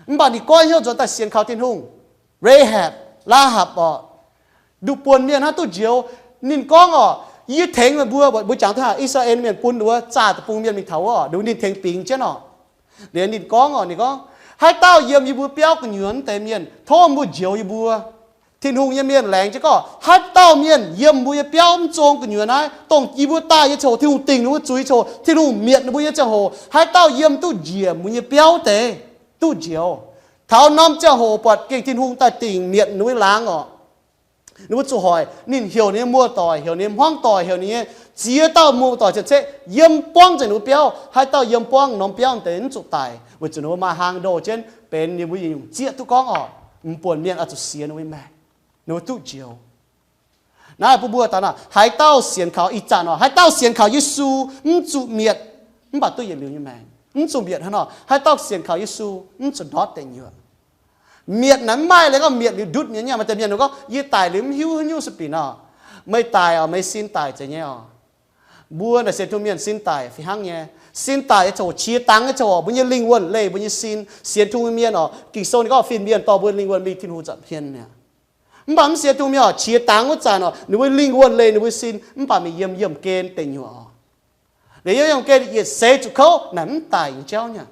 mv baac ninh goiv hnyouv nzuonx daaih sienx kaux Tin-Hungh. Rahab, Laahapc oc. Nduqc buonc mienh hnangv duqv njoux. Ninh gorngv oc, yie tengx meih mbuo, mbuo jangx duqv haic, I^saa^laa^en Mienh bun wuov zaah deic-bung mienh mingh taux wuov, ninh tengx bingx jienv oc. Liuz ninh gorngv oc, ninh gorngv, haaix dauh yiem yie mbuo biauv gu'nyuoz deix mienh, tov mbuo njoux yie mbuo. Tin-Hungh nyei mienh laengz jienv gorngv, haaix dauh mienh yiem mbuo nyei biauv mv zong gu'nyuoz naaiv, dongh yie mbuo daaih nyei ziangh hoc, Tin-Hungh dingc ninh mbuo zuiz ziangh hoc, Tin-Hungh mietc ninh mbuo nyei ziangh hoc, haaix dauh yiem duqv njiec mbuo nyei biauv deix duqv njoux. Taux norm ziangh hoc buatc gengh Tin-Hungh daaih dingc mietc ninh mbuo nyei laangz oc. Ninh mbuo zuqc hoic, ninh heuc ninh nyei muoz-doic, heuc ninh nyei hmuangv-doic, heuc ninh nyei ziex dauh muoz-doic cien-ceqv yiem buangv nzengc ninh mbuo biauv. Haaix dauh yiem buangv norm biauv deix mv zuqc daic, weic zuqc ninh mbuo maaih hlang ndoh jienv benx ninh mbuo nyungc-nyungc zieqv duqv gorngv oc, m'buonc mienh oix zuqc sienx ninh mbuo nyei maengc, ninh mbuo duqv njoux. Naaiv bun mbuo daaih nor, haaix dauh sienx kaux, ih zanc oc, haaix dauh sienx kaux Yesu mv zuqc mietc, mv baac duqv yietc liuz nyei maengc. Mv zuqc mietc hnangv nor, haaix dauh sienx kaux Yesu mv zuqc ndortv deic nyuoqc. Mietc naaic mv maaih leiz gorngv mietc liuz ndutv mienh nyei. Maaih deix mienh gorngv, yie daic liuz mv hiuv haaix nyungc sueih binc oc. Meih daic oc, meih sin daic zeiz nyei oc. Mbuo naaic sienx Tin-Hungh mienh sin daic fih hnangv nyei. Sin daic nyei ziangh hoc, qiex dangx nyei ziangh hoc, mbuo nyei lingh wuonh leih mbuo nyei sin. Sienx Tin-Hungh mienh oc, Ging-Sou ninh gorngv fin-mienh dorh mbuo lingh wuonh mingh Tin-Hungh nza'hmien mi'aqv. Mv baac mv sienx Tin-Hungh mienh oc, qiex dangx wuov zanc oc, ninh mbuo lingh wuonh leih ninh mbuo sin, mv baac mingh yiem yiemh gen deic nyuoqc oc. Liuz yiem yiemh gen yietc seix zuqc kouv naaic mv daic nyei jauv nyei.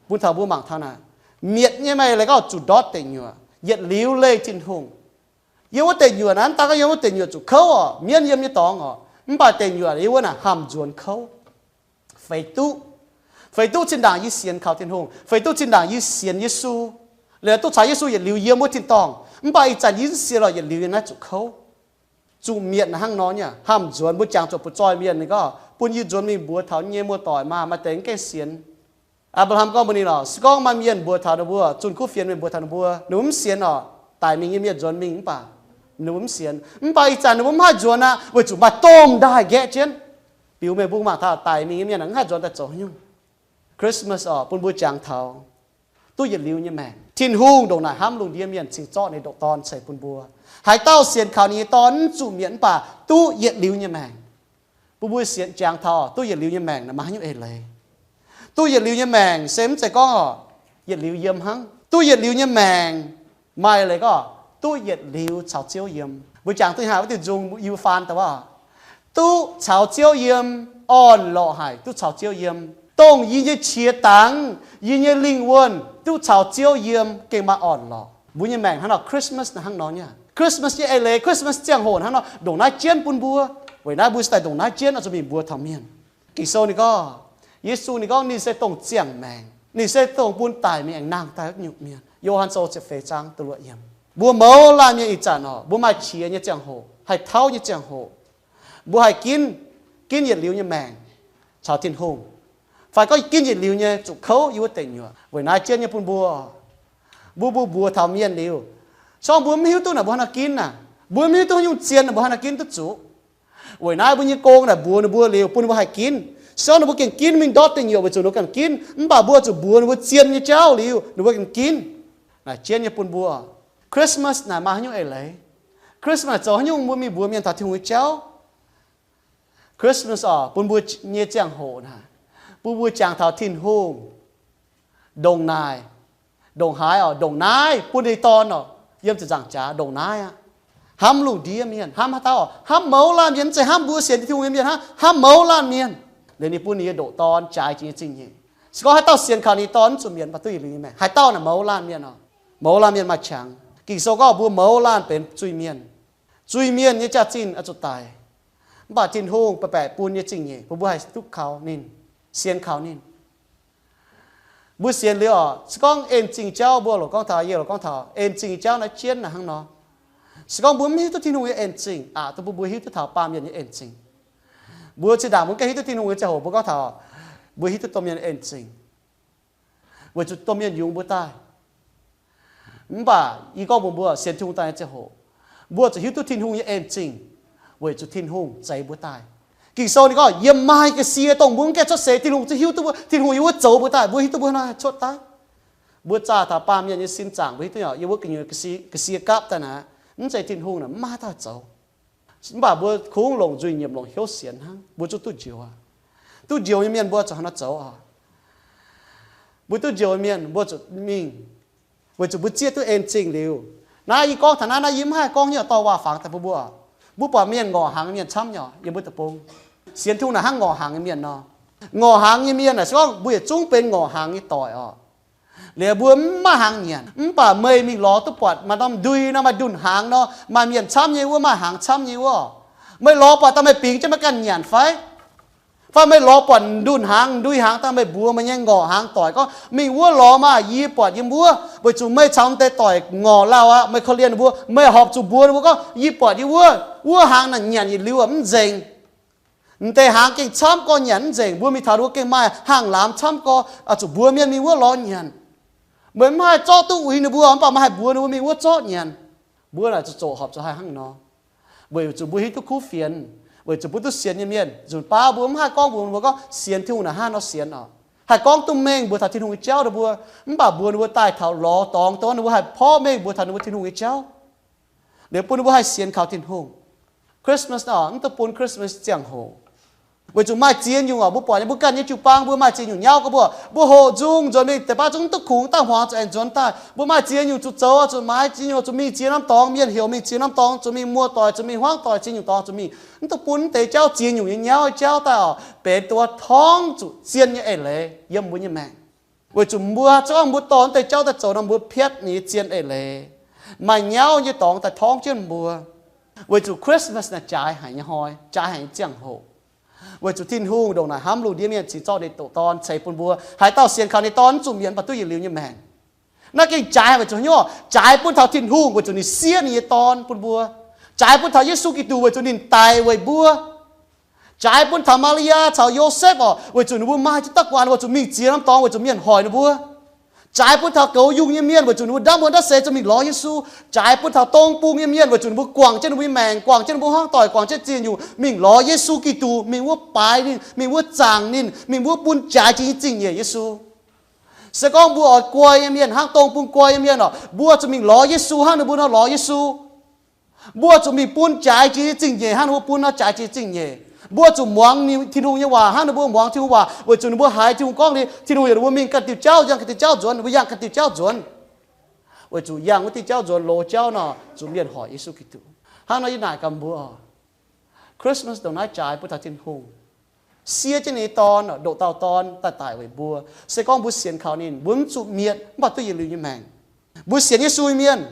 Bun taux mbuo mangc taux naaic, mietc nyei maaih leiz gorngv zuqc ndortv deic nyuoqc, yietc liuz leih Tin-Hungh. Yiem wuov deic nyuoqc naaic, mv daan gorngv yiem wuov deic nyuoqc zuqc kouv oc, mienv yiem nyei dorngx oc, mv baac deic nyuoqc yiem wuov naaic hamh nzuonx kouv. Feix duqv, feix duqv zinh ndaangc yie sienx kaux Tin-Hungh, feix duqv zinh ndaangc yie sienx Yesu, liuz duqv caux Yesu yietc liuz yiem wuov tin-dorngh, mv baac ih zanc yie mv sienx lorqc, yietc liuz yiem naaiv zuqc kouv. Zuqc mietc naaic hnangv nor nyei, hamh nzuonx. Mbuo jangx zuqc butv-zoih mienh ninh gorngv, bun yie nzuonx mingh mbuox taux nyei muoz-doic maah, maaih deix mv gaengh sienx. Aa^ber^ham gorngv mbuox ninh lorqc, se gorngv maaih mienh mbuox taux ninh mbuo, zunh kuv fienx mienh mbuox taux ninh mbuo, ninh mbuo mv sienx oc. Daic mingh nyei mienh nzuonx mingh mv baac ninh mbuo mv sienx. Mv baac ih zanc ninh mbuo mv haih nzuonx aqv, weic zuqc maaih domh ndaaih nqaeqv jienv. Biux mengh mbuo mangc taux daic mingh nyei mienh mv haih nzuonx daaih zoux haaix nyungc. Christmas oc, bun mbuo jangx taux duqv yietc liuz nyei maengc. Tin-Hungh ndongc naaic hnamv lungh ndiev mienh cingx zorqv ninh nyei Dorn ceix bun mbuo. Haaix dauh sienx kaux ninh nyei Dorn mv zuqc mietc mv baac duqv yietc liuz nyei maengc. Bun mbuo sienx jangx taux duqv yietc liuz nyei maengc naaic maaih haaix nyungc eix leiz? Duqv yietc liuz nyei maengc se mv zeiz gorngv oc, yietc liuz yiem hnangv. Duqv yietc liuz nyei maengc maaih leiz gorngv duqv yietc liuz caux Ziouv yiem. Mbuo jangx duqv haic wuov diuh nzung, Iu-Faan da'wuov, duqv caux Ziouv yiem, orn-lorqc haic duqv caux Ziouv yiem, dongh yie nyei qiex dangx, yie nyei lingh wuonh duqv caux Ziouv yiem gengh maaih orn-lorqc. Mbuo nyei maengc hnangv nor, Christmas naaiv hnangv nor nyei. Christmas nyei eix leiz, Christmas ziangh hoc hnangv nor, ndongc naaiv jienv bun mbuo. Weic naaiv mbuo se daaih ndongc naaiv jienv oix zuqc mingh mbuox taux mienh. Ging-Sou ninh gorngv, Yesu ninh gorngv ninh se dongh ziangh maengc, ninh se dongh bun daic mingh aengx nangh daaih nyungc mienh. Yo^han Sou ziepc feix zaang da'luoqc yiem. Mbuo mouz laanh mienh ih zanc oc, mbuo maaih qiex nyei ziangh hoc, haih tauv nyei ziangh hoc, mbuo haih ginv, ginv yietc liuz nyei maengc caux Tin-Hungh, fai gorngv ginv yietc liuz nyei zuqc kouv yiem wuov deic nyuoqc. Weic naaiv jienv nyei bun mbuo, mbuo, mbuo mbuox taux mienh liuz, se gorngv mbuo mv hiuv duqv naaic mbuo hnangv haaix nor ginv naaic, mbuo mv hiuv duqv nyungc zien naaic mbuo hnangv haaix nor ginv duqv zuqc. Weic naaiv mbuo nyei gong naaic mbuox ninh mbuo liuz bun ninh mbuo haih ginv. Se gorngv ninh mbuo gengh ginv mingh ndortv deic nyuoqc weic zuqc ninh mbuo ganh ginv, mv baac mbuo zuqc mbuox ninh mbuo zien nyei jauv liuz ninh mbuo ganh ginv. Naaic jienv nyei bun mbuo, Christmas naaic maaih haaix nyungc eix leiz? Christmas naaic zoux haaix nyungc mbuo mingh mbuox mienh taux Tin-Hungh nyei jauv? Christmas oc, bun mbuo nyei ziangh hoc naaic, bun mbuo jangx taux Tin-Hungh ndongc naaic, ndongc haaix oc, ndongc naaiv bun ninh dorn oc, yiem ziepc nzaangc jaax ndongc naaiv aqv, hnamv lungh ndiev mienh, hnamv haaix dauh oc? Hnamv mouz laanh mienh, mv zeiz hnamv mbuo sienx Tin-Hungh nyei mienh hnangv, hnamv mouz laanh mienh. Liuz ninh bun ninh nyei ndoqc dorn jaaix jiex nyei zingh nyeic. Se gorngv haaix dauh sienx kaux ninh nyei dorn mv zuqc mietc, mv baac duqv yietc liuz nyei maengc. Haaix dauh naaic mouz laanh mienh oc? Mouz laanh mienh maaih qangx. Ging-Sou gorngv mbuo mouz laanh benx zuiz-mienh. Zuiz-mienh nyei jaax-zinh oix zuqc daic. Mv baac Tin-Hungh baeqc baeqc bun nyei zingh nyeic bun mbuo haih duqv kaux ninh, sienx kaux ninh. Mbuo sienx liuz oc, se gorngv en zingh jauv mbuo loc gorngv taux, yie loc gorngv taux en zingh jauv naaiv jienv naaic hnangv nor. Se gorngv mbuo mv hiuv duqv Tin-Hungh nyei en zingh, aqc duqv bun mbuo hiuv duqv taux baamh mienh nyei en zingh. Mbuo zinh ndaangc mbuo gengh hiuv duqv Tin-Hungh nyei ziangh hoc mbuo gorngv taux, mbuo hiuv duqv domh mienh en zingh, weic zuqc domh mienh yungz mbuo daaih. Mv baac yie gorngv mbuox mbuo, sienx Tin-Hungh daaih nyei ziangh hoc, mbuo zuqc hiuv duqv Tin-Hungh nyei en zingh, weic zuqc Tin-Hungh zeix mbuo daaih. Ging-Sou ninh gorngv, yiem maaih ga'sie dongh mbuo mv gaengh cuotv seix, Tin-Hungh zuqc hiuv duqv mbuo, Tin-Hungh yiem wuov zoux mbuo daaih, mbuo hiuv duqv mbuo hnangv haaix cuotv daaih. Mbuo zaah taux baamh mienh nyei sin zaangc, mbuo hiuv duqv nyei, yiem wuov gu'nyuoz ga'sie, ga'sie gapv daaih naaic, mv zeiz Tin-Hungh naaic mv maaih haaix dauh zoux. Mv baac mbuo kungx longc nzuih nyiemc longc hnyouv sienx hnangv, mbuo zuqc duqv njoux aqv. Duqv njoux nyei mienh mbuo zuqc hnangv nor zoux oc. Mbuo duqv njoux nyei mienh mbuo zuqc mingh, weic zuqc mbuo zieqv duqv en zingh liuz. Naaiv yie gorngv taux naaiv, naaiv yie mv haih gorngv nyei dorh waac-fangx daaih bun mbuo. Mbuo buatc mienh ngorc hnaangx nyei mienh camv nyei oc yiem mbuo deic-bung. Sienx Tin-Hungh naaic hnangv ngorc hnaangx nyei mienh nor. Ngorc hnaangx nyei mienh naaic se gorngv mbuo yietc zungv benx ngorc hnaangx nyei doic oc. Liuz mbuo mv maaih hnaangx nyanc, mv baac meih mingh lorz duqv buatc maaih norm ndui nor, maaih ndunh hnaangx nor, maaih mienh camv nyei wuov, maaih hnaangx camv nyei wuov, meih lorz buatc daaih meih bingx jienv meih ganh nyanc fai? Fai meih lorz buatc ndunh hnaangx, ndui hnaangx daaih meih mbuox meih nyei ngorc hnaangx doic gorngv, mingh wuov lorz maah, yie buatc yiem wuov, weic zuqc meih caux m'deix doic ngorc lauh aqv, meih korv-lienh ninh mbuo, meih horpc zuqc mbuox ninh mbuo gorngv, yie buatc yiem wuov, wuov hnaangx naaic nyanc yietc liuz mv nzengc. M'deix hnaangx gengh camv gorngv nyanc mv nzengc, mbuo mingh taux ninh mbuo gengh maaih hnaangx-laamx camv gorngv, zuqc mbuox mienh mingh wuov lorz nyanc. Meih mv haih zorqv duqv uix ninh mbuo, mv baac meih haih mbuox ninh mbuo mingh wuov zorqv nyanc. Mbuo naaic zuqc zoqc horpc zuqc haih hnangv nor. Weic zuqc mbuo hiuv duqv kuv fienx, weic zuqc mbuo duqv sienx nyei mienh nzunc baav mbuo mv haih gorngv mbuox ninh mbuo gorngv sienx Tin-Hungh naaic hnangv nor sienx oc. Haih gorngv duqv mengh mbuox taux Tin-Hungh nyei jauv ninh mbuo, mv baac mbuox ninh mbuo daaih taux lorz dorngx dongh ninh mbuo haih porv mengh mbuox taux ninh mbuo Tin-Hungh nyei jauv. Liuz bun ninh mbuo haih sienx kaux Tin-Hungh. Christmas oc, mv duqv bun Christmas ziangh hoc. Weic zuqc maaih ziex nyungc oc, mbuo buatc nyei mbuo ganh nyei jiu-baang mbuo maaih ziex nyungc nyauv gorngv mbuo, mbuo hoqc nzung nzuonx mingh deix baav zungv mv duqv kungx daaih hmuangx zuqc aengx nzuonx daaih. Mbuo maaih ziex nyungc zuqc zoux, zuqc maaiz ziex nyungc, zuqc mingh ziex norm dorngx, mienh heuc mingh ziex norm dorngx, zuqc mingh muoz doic, zuqc mingh hmuangv doic, ziex nyungc dorngx zuqc mingh. Mv duqv bun mv deix jauv ziex nyungc nyei nyauv jauv daaih oc, benx dongh wuov torngv zuqc zien nyei eix leiz yiem mbuo nyei maengc. Weic zuqc mbuo se gorngv mbuo dorh mv deix jauv daaih zoux nor, mbuo piatv ninh nyei zien eix leiz, maaih nyauv nyei dorngx daaih torngv jienv mbuo. Weic zuqc Christmas naaic jaaix haic nyei hnoi, jaaix haic nyei ziangh hoc. Weic zuqc Tin-Hungh ndongc naaic hnamv lungh ndiev mienh cingx zorqv ninh nyei ndoqc Dorn ceix bun mbuo. Haaix dauh sienx kaux ninh nyei Dorn mv zuqc mietc, mv baac duqv yietc liuz nyei maengc. Naaiv gengh jaaix weic zuqc haaix nyungc? Jaaix bun taux Tin-Hungh weic zuqc ninh siev ninh nyei Dorn bun mbuo. Jaaix bun taux Yesu Giduc weic zuqc ninh daic weic mbuo. Jaaix bun taux Maa^li^yaa caux Yosepv oc, weic zuqc ninh mbuo maaih jienv daux guaanh, weic zuqc mingh ziex norm dorngx weic zuqc mienh hoic ninh mbuo. Jaaix bun taux goux yungh nyei mienh weic zuqc ninh mbuo ndamv wuov ndamv seix zuqc mingh lorz Yesu. Jaaix bun taux dong bung nyei mienh weic zuqc ninh mbuo guangc jienv ninh mbuo nyei maengc, guangc jienv ninh mbuo hmuangv doic, guangc jienv ziex nyungc mingh lorz Yesu Giduc, mingh wuov baaix ninh, mingh wuov zaangc ninh, mingh wuov bun jaaix jiex nyei zingh nyeic Yesu. Se gorngv mbuo oix guai nyei mienh hnangv dong bung guai nyei mienh oc, mbuo zuqc mingh lorz Yesu hnangv ninh mbuo nor lorz Yesu. Mbuo zuqc mingh bun jaaix jiex nyei zingh nyeic hnangv ninh mbuo bun nor jaaix jiex zingh nyeic. Mbuo zuqc muangx Tin-Hungh nyei waac hnangv ninh mbuo muangx Tin-Hungh waac, weic zuqc ninh mbuo haiz Tin-Hungh gorngv liuz, Tin-Hungh heuc ninh mbuo mingh ganh diuh jauv, yangh ganh diuh jauv nzuonx, ninh mbuo yangh ganh diuh jauv nzuonx. Weic zuqc yangh wuov diuh jauv nzuonx loz jauv nor, zuqc mienh hoic Yesu Giduc. Hnangv nor yie naaic gaax mbuo, Christmas ndongc naaiv jaaix bun taux Tin-Hungh siev jienv ninh nyei Dorn, ndoqc dauh Dorn daaih daic weic mbuo. Se gorngv mbuo sienx kaux ninh, mbuo mv zuqc mietc mv baac duqv yietc liuz nyei maengc. Mbuo sienx Yesu nyei mienh,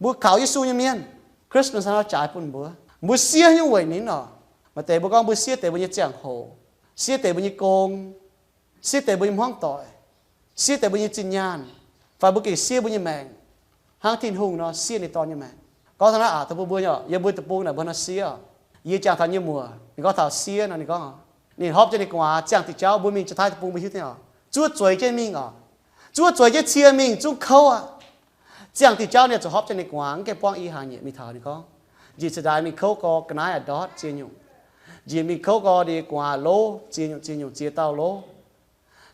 mbuo kaux Yesu nyei mienh, Christmas hnangv nor jaaix bun mbuo. Mbuo siev nyungc weic ninh oc. Maaih deix mbuo gorngv mbuo siev deix mbuo nyei ziangh hoc, siev deix mbuo nyei gong, siev deix mbuo nyei hmuangv doic, siev deix mbuo nyei zinh nyaanh, fai mbuo gengh siev mbuo nyei maengc hnangv Tin-Hungh nor siev ninh Dorn nyei maengc. Gorngv taux naaiv aqc, dongh mbuo mbuo nyei, yiem mbuo deic-bung naaic mbuo hnangv siev. Yie jangx taux nyei muoc, ninh gorngv taux siev nor, ninh gorngv, ninh horpc jienv ninh gu'nguaaz ziangh diuc jauv, mbuo mingh jiex taaix deic-bung mbuo hiuv duqv oc, zuov zueiz jienv mingh oc. Zuov zueiz jienv cie mingh zungv kouv aqv. Ziangh diuc jauv ninh zuqc horpc jienv ninh gu'nguaaz, mv gaengh buangv i haaix nyungc mingh taux ninh gorngv, njiec ceix daaih mingh kouv gau ga'naaiv a'ndortv ziex nyungc. Njiec mingh kouv gau ninh gu'nguaaz lov ziex nyungc, ziex nyungc ziex dauh lov.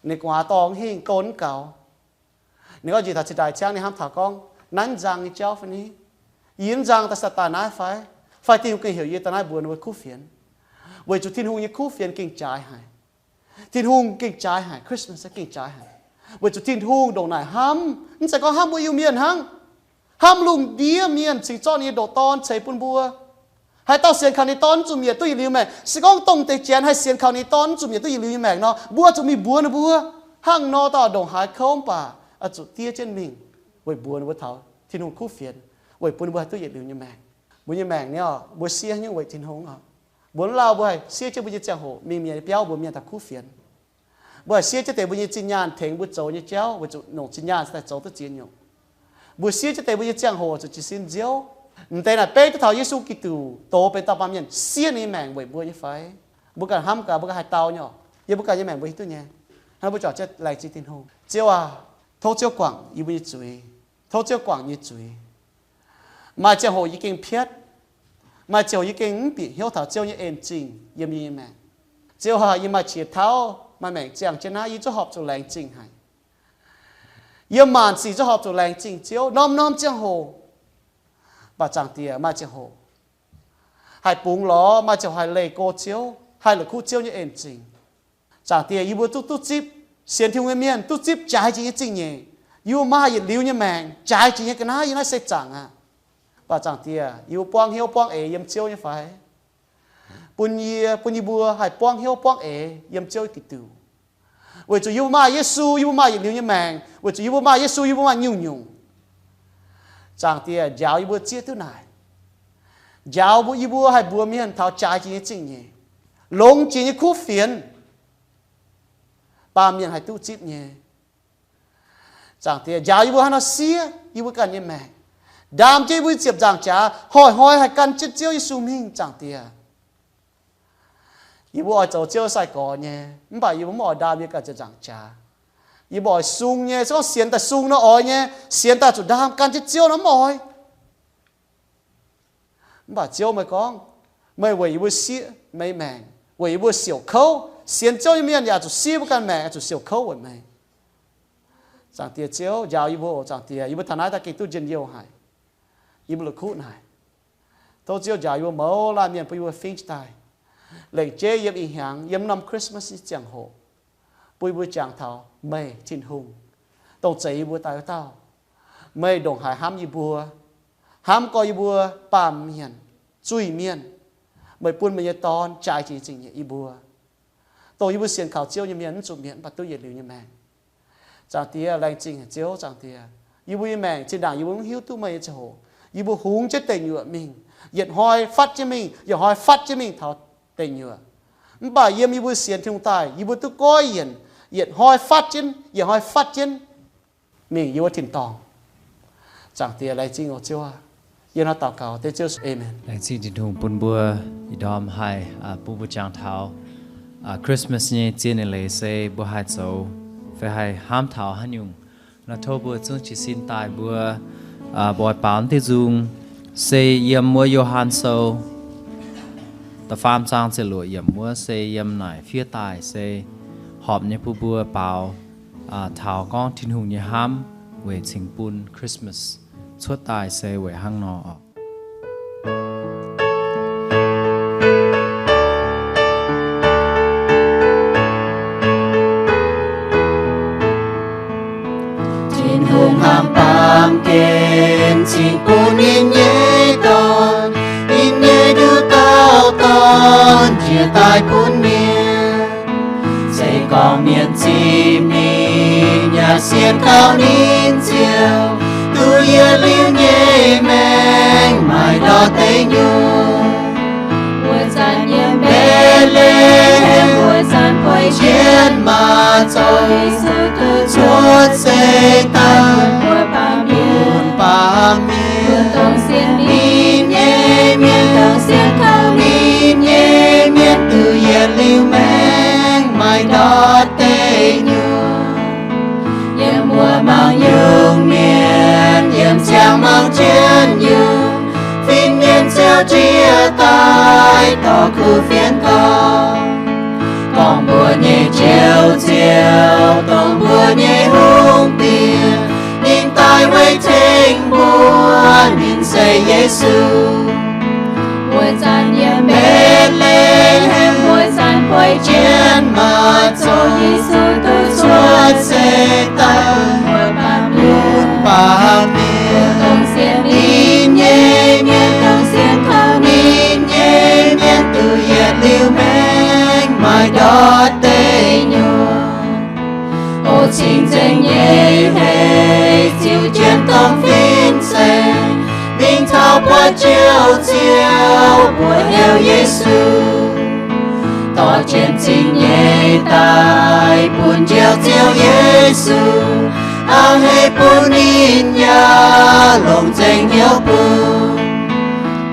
Ninh gu'nguaaz dorh mv hingh, don mv gaux. Ninh gorngv njiec taux ceix daaih ciangv ninh hnamv taux gorngv, naaiv nzang nyei jauv fai ni? Yie mv nzang daaih sa daaih naaiv fai? Fai Tin-Hungh gengh heuc yie daaih naaiv mbuox ninh mbuo kuv fienx? Weic zuqc Tin-Hungh nyei kuv fienx gengh jaaix haic. Tin-Hungh gengh jaaix haic, Christmas gengh jaaix haic. Weic zuqc Tin-Hungh ndongc naaic hnamv, mv zeiz gorngv hnamv mbuo Iu-Mienh hnangv, hnamv lungh ndiev mienh cingx zorqv ninh nyei ndoqc Dorn ceix bun mbuo. Haaix dauh sienx kaux ninh Dorn mv zuqc mietc duqv yietc liuz maengc. Se gorngv dongh deix janx haih sienx kaux ninh Dorn mv zuqc mietc duqv yietc liuz nyei maengc nor, mbuo zuqc mingh mbuox ninh mbuo, hnangv nor dauh ndongc haaix kouv mv baac oix zuqc diev jienv mingh weic mbuox ninh mbuo taux Tin-Hungh kuv fienx, weic bun ninh mbuo haih duqv yietc liuz nyei maengc. Mbuo nyei maengc ni oc, mbuo siev nyungc weic Tin-Hungh oc. Mbuo mv lauh mbuo haih siev jienv mbuo nyei ziangh hoc mingh mienh nyei biauv mbuox mienh taux kuv fienx. Mbuo haih siev jienv deix mbuo nyei zinh nyaanh tengx mbuo zoux nyei jauv, weic zuqc longc zinh nyaanh se daaih zoux duqv ziex nyungc. Mbuo siev jienv deix mbuo nyei ziangh hoc zuqc jiez sin nziouv. M'deix naaic beiv duqv taux Yesu Giduc doz benx dauh baamh mienh siev ninh nyei maengc weic mbuo nyei fai? Mbuo ganh hnamv gaax, mbuo ganh haih dau nyei oc. Yiem mbuo ganh nyei maengc mbuo hiuv duqv nyei. Hnangv mbuo juangc jienv laengz zingh Tin-Hungh. Ziouv aac, tov Ziouv guangc yie mbuo nyei zuiz. Tov Ziouv guangc yie nyei zuiz. Maaih ziangh hoc yie gengh piatv. Maaih ziangh hoc yie gengh mv bieqc hnyouv taux Ziouv nyei en zingh yiem yie nyei maengc. Ziouv aac, yie maaih qiex tauv, maaih maengc ziangh jienv naaiv, yie zungv horpc zuqc laengz zingh haic. Yiem maanc sic zungv horpc zuqc laengz zingh Ziouv norm-norm ziangh hoc. Mv baac Zaangc Diex, maaih ziangh hoc haih bungx lorz, maaih ziangh hoc haih leih go Ziouv, haih la'kuqv Ziouv nyei en zingh. Zaangc Diex, yie mbuo duqv duqv zipv sienx Tin-Hungh nyei mienh duqv zipv jaaix jiex nyei zingh nyeic. Yie mbuo maaih yietc liuz nyei maengc jaaix jiex nyei ga'naaiv yiem naaiv seix zaangc aqv. Mv baac Zaangc Diex, yie mbuo buangv hnyouv buangv eix yiem Ziouv nyei fai? Bun yie, bun yie mbuo haih buangv hnyouv buangv eix yiem Ziouv Giduc. Weic zuqc yie mbuo maaih Yesu, yie mbuo maaih yietc liuz nyei maengc. Weic zuqc yie mbuo maaih Yesu, yie mbuo maaih nyungc-nyungc. Zaangc Diex, njaaux yie mbuo zieqv duqv naaic. Njaaux mbuo, yie mbuo haih mbuox mienh taux jaaix jiex nyei zingh nyeic, longx jiex nyei kuv fienx, baamh mienh haih duqv zipv nyei. Zaangc Diex, njaaux yie mbuo hnangv nor siev yie mbuo ganh nyei maengc, ndaam jienv yie mbuo nyei ziepc nzaangc jaax, hoic hnoi haih gan jienv Ziouv Yesu mingh. Zaangc Diex, yie mbuo oix zoux Ziouv sai-gorx nyei, mv baac yie mbuo mv oix ndaam yie ganh ziepc nzaangc jaax. Yie mbuo oix sung nyei, se gorngv sienx daaih sung nor oix nyei, sienx daaih zuqc ndaam gan jienv Ziouv nor mv oix. Mv baac Ziouv meih gorngv, meih weic yie mbuo siev meih maengc, weic yie mbuo siouc kouv. Sienx Ziouv nyei mienh yaac zuqc siev mbuo ganh maengc, zuqc siouc kouv weic meih. Zaangc Diex Ziouv, njaaux yie mbuo oc. Zaangc Diex, yie mbuo taux naaiv daaih gengh duqv njien-youh haic. Yie mbuo la'kuqv naaic, tov Ziouv njaaux yie mbuo mouz laanh mienh bun yie mbuo fingx jienv daaih, lengc jeiv yiem ih hnyangx, yiem norm Christmas nyei ziangh hoc, bun yie mbuo jangx taux meih, Tin-Hungh, dongh zeix yie mbuo daaih wuov dauh. Meih ndongc haaix hnamv yie mbuo, hnamv gorx yie mbuo baamh mienh, zuiz-mienh. Meih bun meih nyei Dorn jaaix jiex nyei zingh nyeic yie mbuo, dongh yie mbuo sienx kaux Ziouv nyei mienh mv zuqc mietc mv baac duqv yietc liuz nyei maengc. Zaangc Diex, laengz zingh haic Ziouv. Zaangc Diex, yie mbuo nyei maengc zinh ndaangc yie mbuo mv hiuv duqv meih nyei ziangh hoc, yie mbuo hungx jienv deic nyuoqc mingh, yietc hnoi fatv jienv mingh, yietc hnoi fatv jienv mingh taux deic nyuoqc. Mv baac yiem yie mbuo sienx Tin-Hungh daaih, yie mbuo duqv goiv yienc, yietc hnoi fatv jienv, yietc hnoi fatv jienv mingh yiem wuov tin-dorngh. Zaangc Diex, laengz zingh oc Ziouv aac. Yie hnangv daux gaux dengv Ziouv, Amen. Laengz zingh Tin-Hungh bun mbuo ih ndorm haih bun mbuo jangx taux Christmas nyei zien leiz se mbuo haih zoux fai haih hnamv taux haaix nyungc. Nor tov mbuo zungv jiez sin daaih mbuo oix baaux diuh nzung se yiem wuov Yo^han Sou da'faam zaang ziepc luoqc yiemc wuov se yiem naaic fiev daaih se horpc nyei bun mbuo baaux taux gorngv Tin-Hungh nyei hnamv weic cingx bun Christmas cuotv daaih se weic hnangv nor oc. Tin-Hungh hnamv baamh gen daaih bun mienh. Se gorngv mienh zipv ninh yaac sienx kaux ninh Ziouv, duqv yietc liuz nyei maengc maaih ndortv deic nyuoqc. Wuov zanc yiem Mbetc^le^hem, wuov zanc puix jienv maaz-zoux Yesu duqv cuotv seix daaih bun baamh mienh. Mbuo dongh sienx ninh nyei mienh, dongh sienx kaux ninh nyei mienh, duqv yietc liuz maengc maaih ndortv deic nyuoqc. Yiem wuov mangc yungh mienh, yiem ziangx mangc jienv yungh, fin-mienh ziouc njiec daaih dorh kuv fienx gorngv, gorngv mbuo nyei Njoux Ziouv, dongh mbuo nyei hungh diex, ninh daaih weic tengx mbuo. Ninh se Yesu. Wuov zanc yiem Mbetc^le^hem, wuov zanc puix jienv maaz-zoux Yesu duqv cuotv seix daaih bun baamh mienh. Dongh sienx ninh nyei mienh, dongh sienx kaux ninh nyei mienh, duqv yietc liuz maengc maaih ndortv deic nyuoqc. O cing-nzengc nyei heix, ziux jienv domh fin-saeng, mingh taux buatc Njoux Ziouv, mbuox heuc Yesu, dorh jienv zingh nyei daaih bun Njoux Ziouv Yesu, a'hneiv bun ninh yaac longc nzengc hnyouv bun.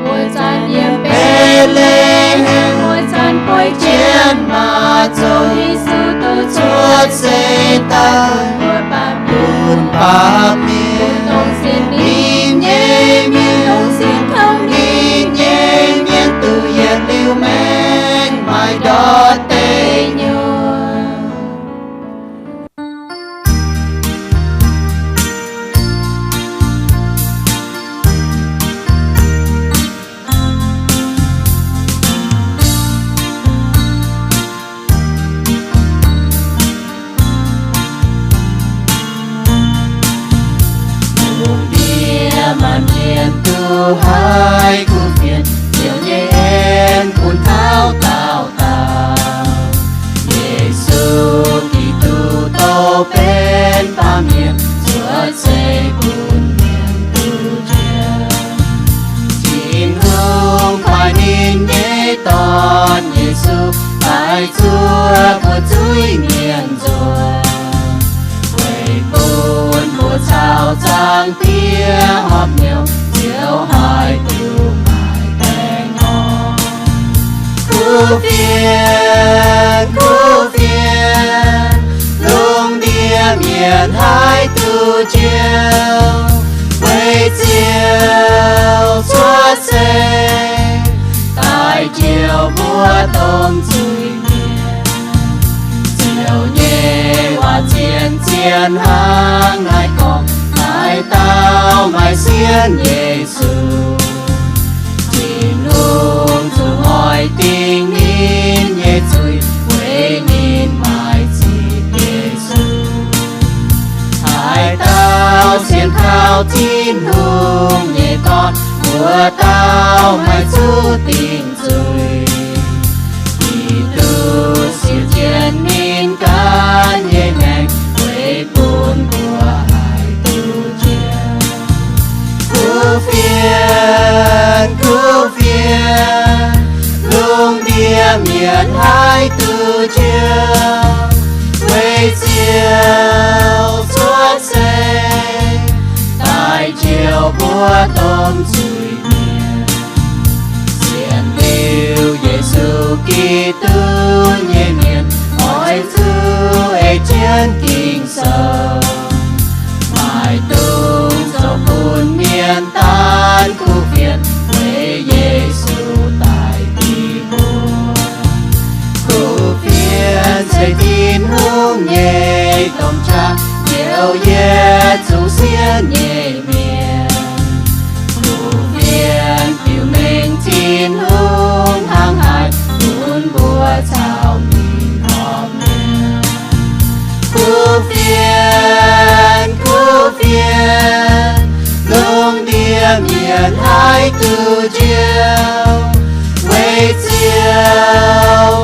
Wuov zanc yiem Mbetc^le^hem, wuov zanc puix jienv maaz-zoux Yesu duqv cuotv seix daaih bun baamh mienh. Dongh sienx ninh nyei mienh, dongh sienx kaux ninh nyei mienh, duqv yietc liuz maengc maaih ndortv deic nyuoqc. Lungh ndiev maanc mienh duqv haiz kuv fienx, Ziouv nyei en bun taux daauh dauh. Yesu Giduc dongh benx baamh mienh cuotv seix bun mienh duqv njoux. Tin-Hungh paaiv ninh nyei Dorn, Yesu, daaih zuov mbuo zuiz-mienh nzoih, weic bun mbuo caux Zaangc Diex horpc nyouh, Ziouv haih duqv maaih baengh orn. Kuv fienx, kuv fienx, lungh ndiev mienh haih duqv njoux, weic Ziouv cuotv seix daaih njoux mbuo domh zuiz-mienh. Ziouv nyei waac zien-zien hnangv naaiv gorngv, maaih dauh maaih sienh Yesu, Tin-Hungh zuqc oix dingc ninh nyei zuiz, weic ninh maaih ziex Yesu. Haaix dauh sienx kaux Tin-Hungh nyei Dorn, wuov dauh maaih zuqc dingc zuiz. Giduc siec jienv ninh ganh nyei maengc, weic bun mbuo haih duqv njoux. Kuv fienx, kuv fienx, lungh ndiev mienh haih duqv njoux, weic Ziouv cuotv seix daaih njoux mbuo domh zuiz-mienh. Sienx liuz Yesu Giduc nyei mienh oix zuqc ei jienv Ging-Sou. Maaih dungz zoux bun mienh daanh kuv fienx, weic Yesu daaih dingc mbuo. Kuv fienx se Tin-Hungh nyei domh qaqv, njoux yietc zungv sienx nyei mienh. Kuv fienx biux mengh Tin-Hungh hnangv haaix, bun mbuo caux ninh horpc nyouh. Kuv fienx, kuv fienx, lungh ndiev mienh haih duqv njoux, weic Ziouv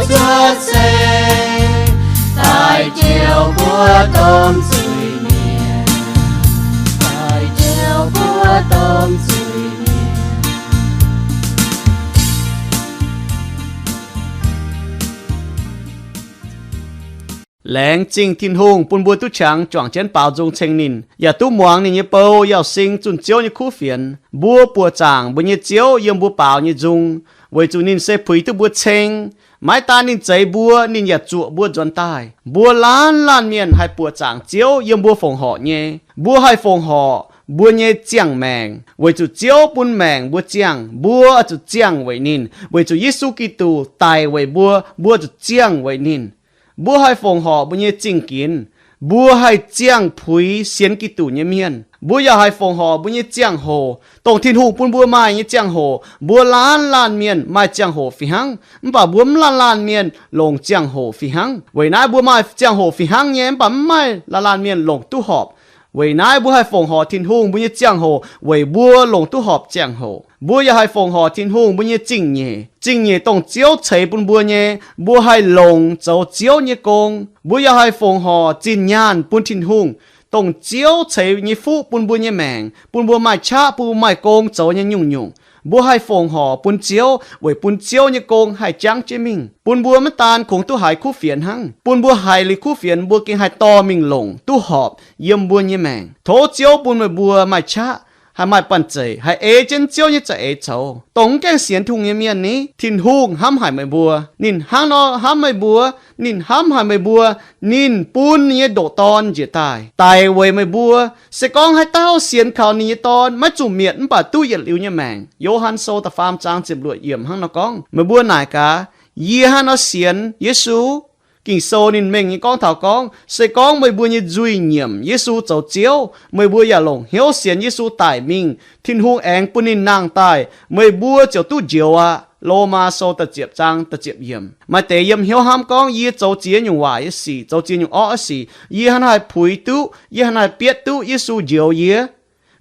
Laengz zingh Tin-Hungh bun mbuo duqv qangx juangc jienv baaux nzung ceng ninh, yaac duqv muangx ninh nyei bou, yaac sing zunh Ziouv nyei kuv fienx. Mbuo buoqc zaangc mbuo nyei Ziouv yiem mbuo baaux nyei nzung, weic zuqc ninh se puix duqv mbuo ceng. Maiv daan ninh zeix mbuo, ninh yaac zuoqc mbuo nzuonx daaih. Mbuo laanh laanh mienh haih buoqc zaangc Ziouv yiem mbuo fongc horc nyei. Mbuo haih fongc horc mbuo nyei ziangh maengc, weic zuqc Ziouv bun maengc mbuo ziangh, mbuo zuqc ziangh weic ninh. Weic zuqc Yesu Giduc daic weic mbuo, mbuo zuqc ziangh weic ninh. Mbuo haih fongc horc mbuo nyei zingh ginx, mbuo haih ziangh puix sienx Giduc nyei mienh. Mbuo yaac haih fongc horc mbuo nyei ziangh hoc, dongh Tin-Hungh bun mbuo maaih nyei ziangh hoc. Mbuo laanh laanh mienh maaih ziangh hoc fih hnangv, mv baac mbuo mv laanh laanh mienh longc ziangh hoc fih hnangv. Weic naaiv mbuo maaih ziangh hoc fih hnangv nyei, mv baac mv maaih laanh laanh mienh longc duqv horpc. Weic naaiv mbuo haih fongc horc Tin-Hungh mbuo nyei ziangh hoc weic mbuo longc duqv horpc ziangh hoc. Mbuo yaac haih fongc horc Tin-Hungh mbuo nyei zingh nyeic. Zingh nyeic dongh Ziouv ceix bun mbuo nyei, mbuo haih longc zoux Ziouv nyei gong. Mbuo yaac haih fongc horc zinh nyaanh bun Tin-Hungh, dongh Ziouv ceix nyei fuqv bun mbuo nyei maengc, bun mbuo maaih qaqv, bun mbuo maaih gong zoux nyei nyungc-nyungc. Mbuo haih fongc horc bun Ziouv weic bun Ziouv nyei gong haih jangv jienv mingh, bun mbuo maiv daan kungx duqv haiz kuv fienx hnangv, bun mbuo haiz liuz kuv fienx mbuo gengh haih dorh mingh longc duqv horpc yiem mbuo nyei maengc. Tov Ziouv bun meih mbuo maaih qaqv, haih maaih banh zeic, haih ei jienv Ziouv nyei za'eix coux. Dongh mv gaengh sienx Tin-Hungh nyei mienh ni, Tin-Hungh hnamv haic meih mbuo. Ninh hnangv nor hnamv meih mbuo. Ninh hnamv haic meih mbuo. Ninh bun ninh nyei ndoqc Dorn njiec daaih daic weic meih mbuo. Se gorngv haaix dauh sienx kaux ninh nyei Dorn, maiv zuqc mietc mv baac duqv yietc liuz nyei maengc. Yo^han Sou da'faam zaang ziepc luoqc yiemc hnangv nor gorngv. Meih mbuo naaic gaax, yie hnangv nor sienx Yesu. Ging-Sou ninh mengh nyei gorngv taux gorngv, se gorngv meih mbuo nyei nzuih nyiemc Yesu zoux Ziouv, meih mbuo yaac longc hnyouv sienx Yesu daic mingh, Tin-Hungh aengx bun ninh nangh daaih, meih mbuo ziouc duqv njoux aqv. Lomaa Sou da'ziepc zaang da'ziepc yiemc. Maaih deix yiem hnyouv hnamv gorngv, yie zoux ziex nyungc waaic nyei sic, zoux ziex nyungc orqv nyei sic, yie hnangv naaiv haih puix duqv, yie hnangv naaiv haih bietv duqv Yesu njoux yie.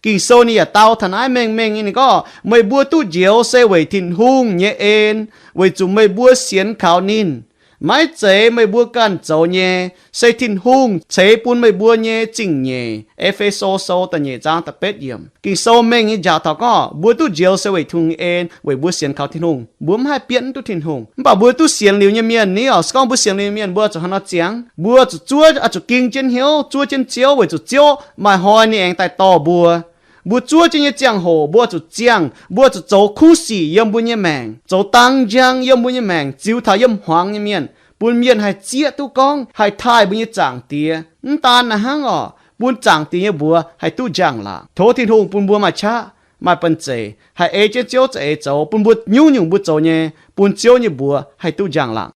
Ging-Sou ninh yaac dau taux naaiv mengh mengh nyei, ninh gorngv, meih mbuo duqv njoux se weic Tin-Hungh nyei en, weic zuqc meih mbuo sienx kaux ninh. Maiv zeiz meih mbuo ganh zoux nyei, se Tin-Hungh ceix bun meih mbuo nyei zingh nyeic. E^fe^so Sou da'nyeic zaang da'betv yiemc. Ging-Sou mengh nyei njaaux taux gorngv, mbuo duqv njoux se weic Tin-Hungh nyei en, weic mbuo sienx kaux Tin-Hungh. Mbuo mv haih bietv mv duqv Tin-Hungh. Mv baac mbuo duqv sienx liuz nyei mienh ni oc, se gorngv mbuo sienx liuz nyei mienh, mbuo zuqc hnangv nor ziangx. Mbuo zuqc zuov, oix zuqc ging jienv hnyouv, zuov jienv Ziouv, weic zuqc Ziouv maaih hnoi ninh aengx daaih dorh mbuo. Mbuo zuov jienv nyei ziangh hoc mbuo zuqc ziangh, mbuo zuqc zoux kuv sic yiem mbuo nyei maengc, zoux dang njang yiem mbuo nyei maengc, ziux taux yiem hmuangx nyei mienh, bun mienh haih zieqv duqv gorngv haih taaih mbuo nyei Zaangc Diex. Mv daan naaiv hnangv oc, bun Zaangc Diex nyei mbuox haih duqv njang-laangc. Tov Tin-Hungh bun mbuo maaih qaqv, maaih banh zeic, haih ei jienv Ziouv za'eix zoux, bun mbuo nyungc-nyungc mbuo zoux nyei, bun Ziouv nyei mbuox haih duqv njang-laangc.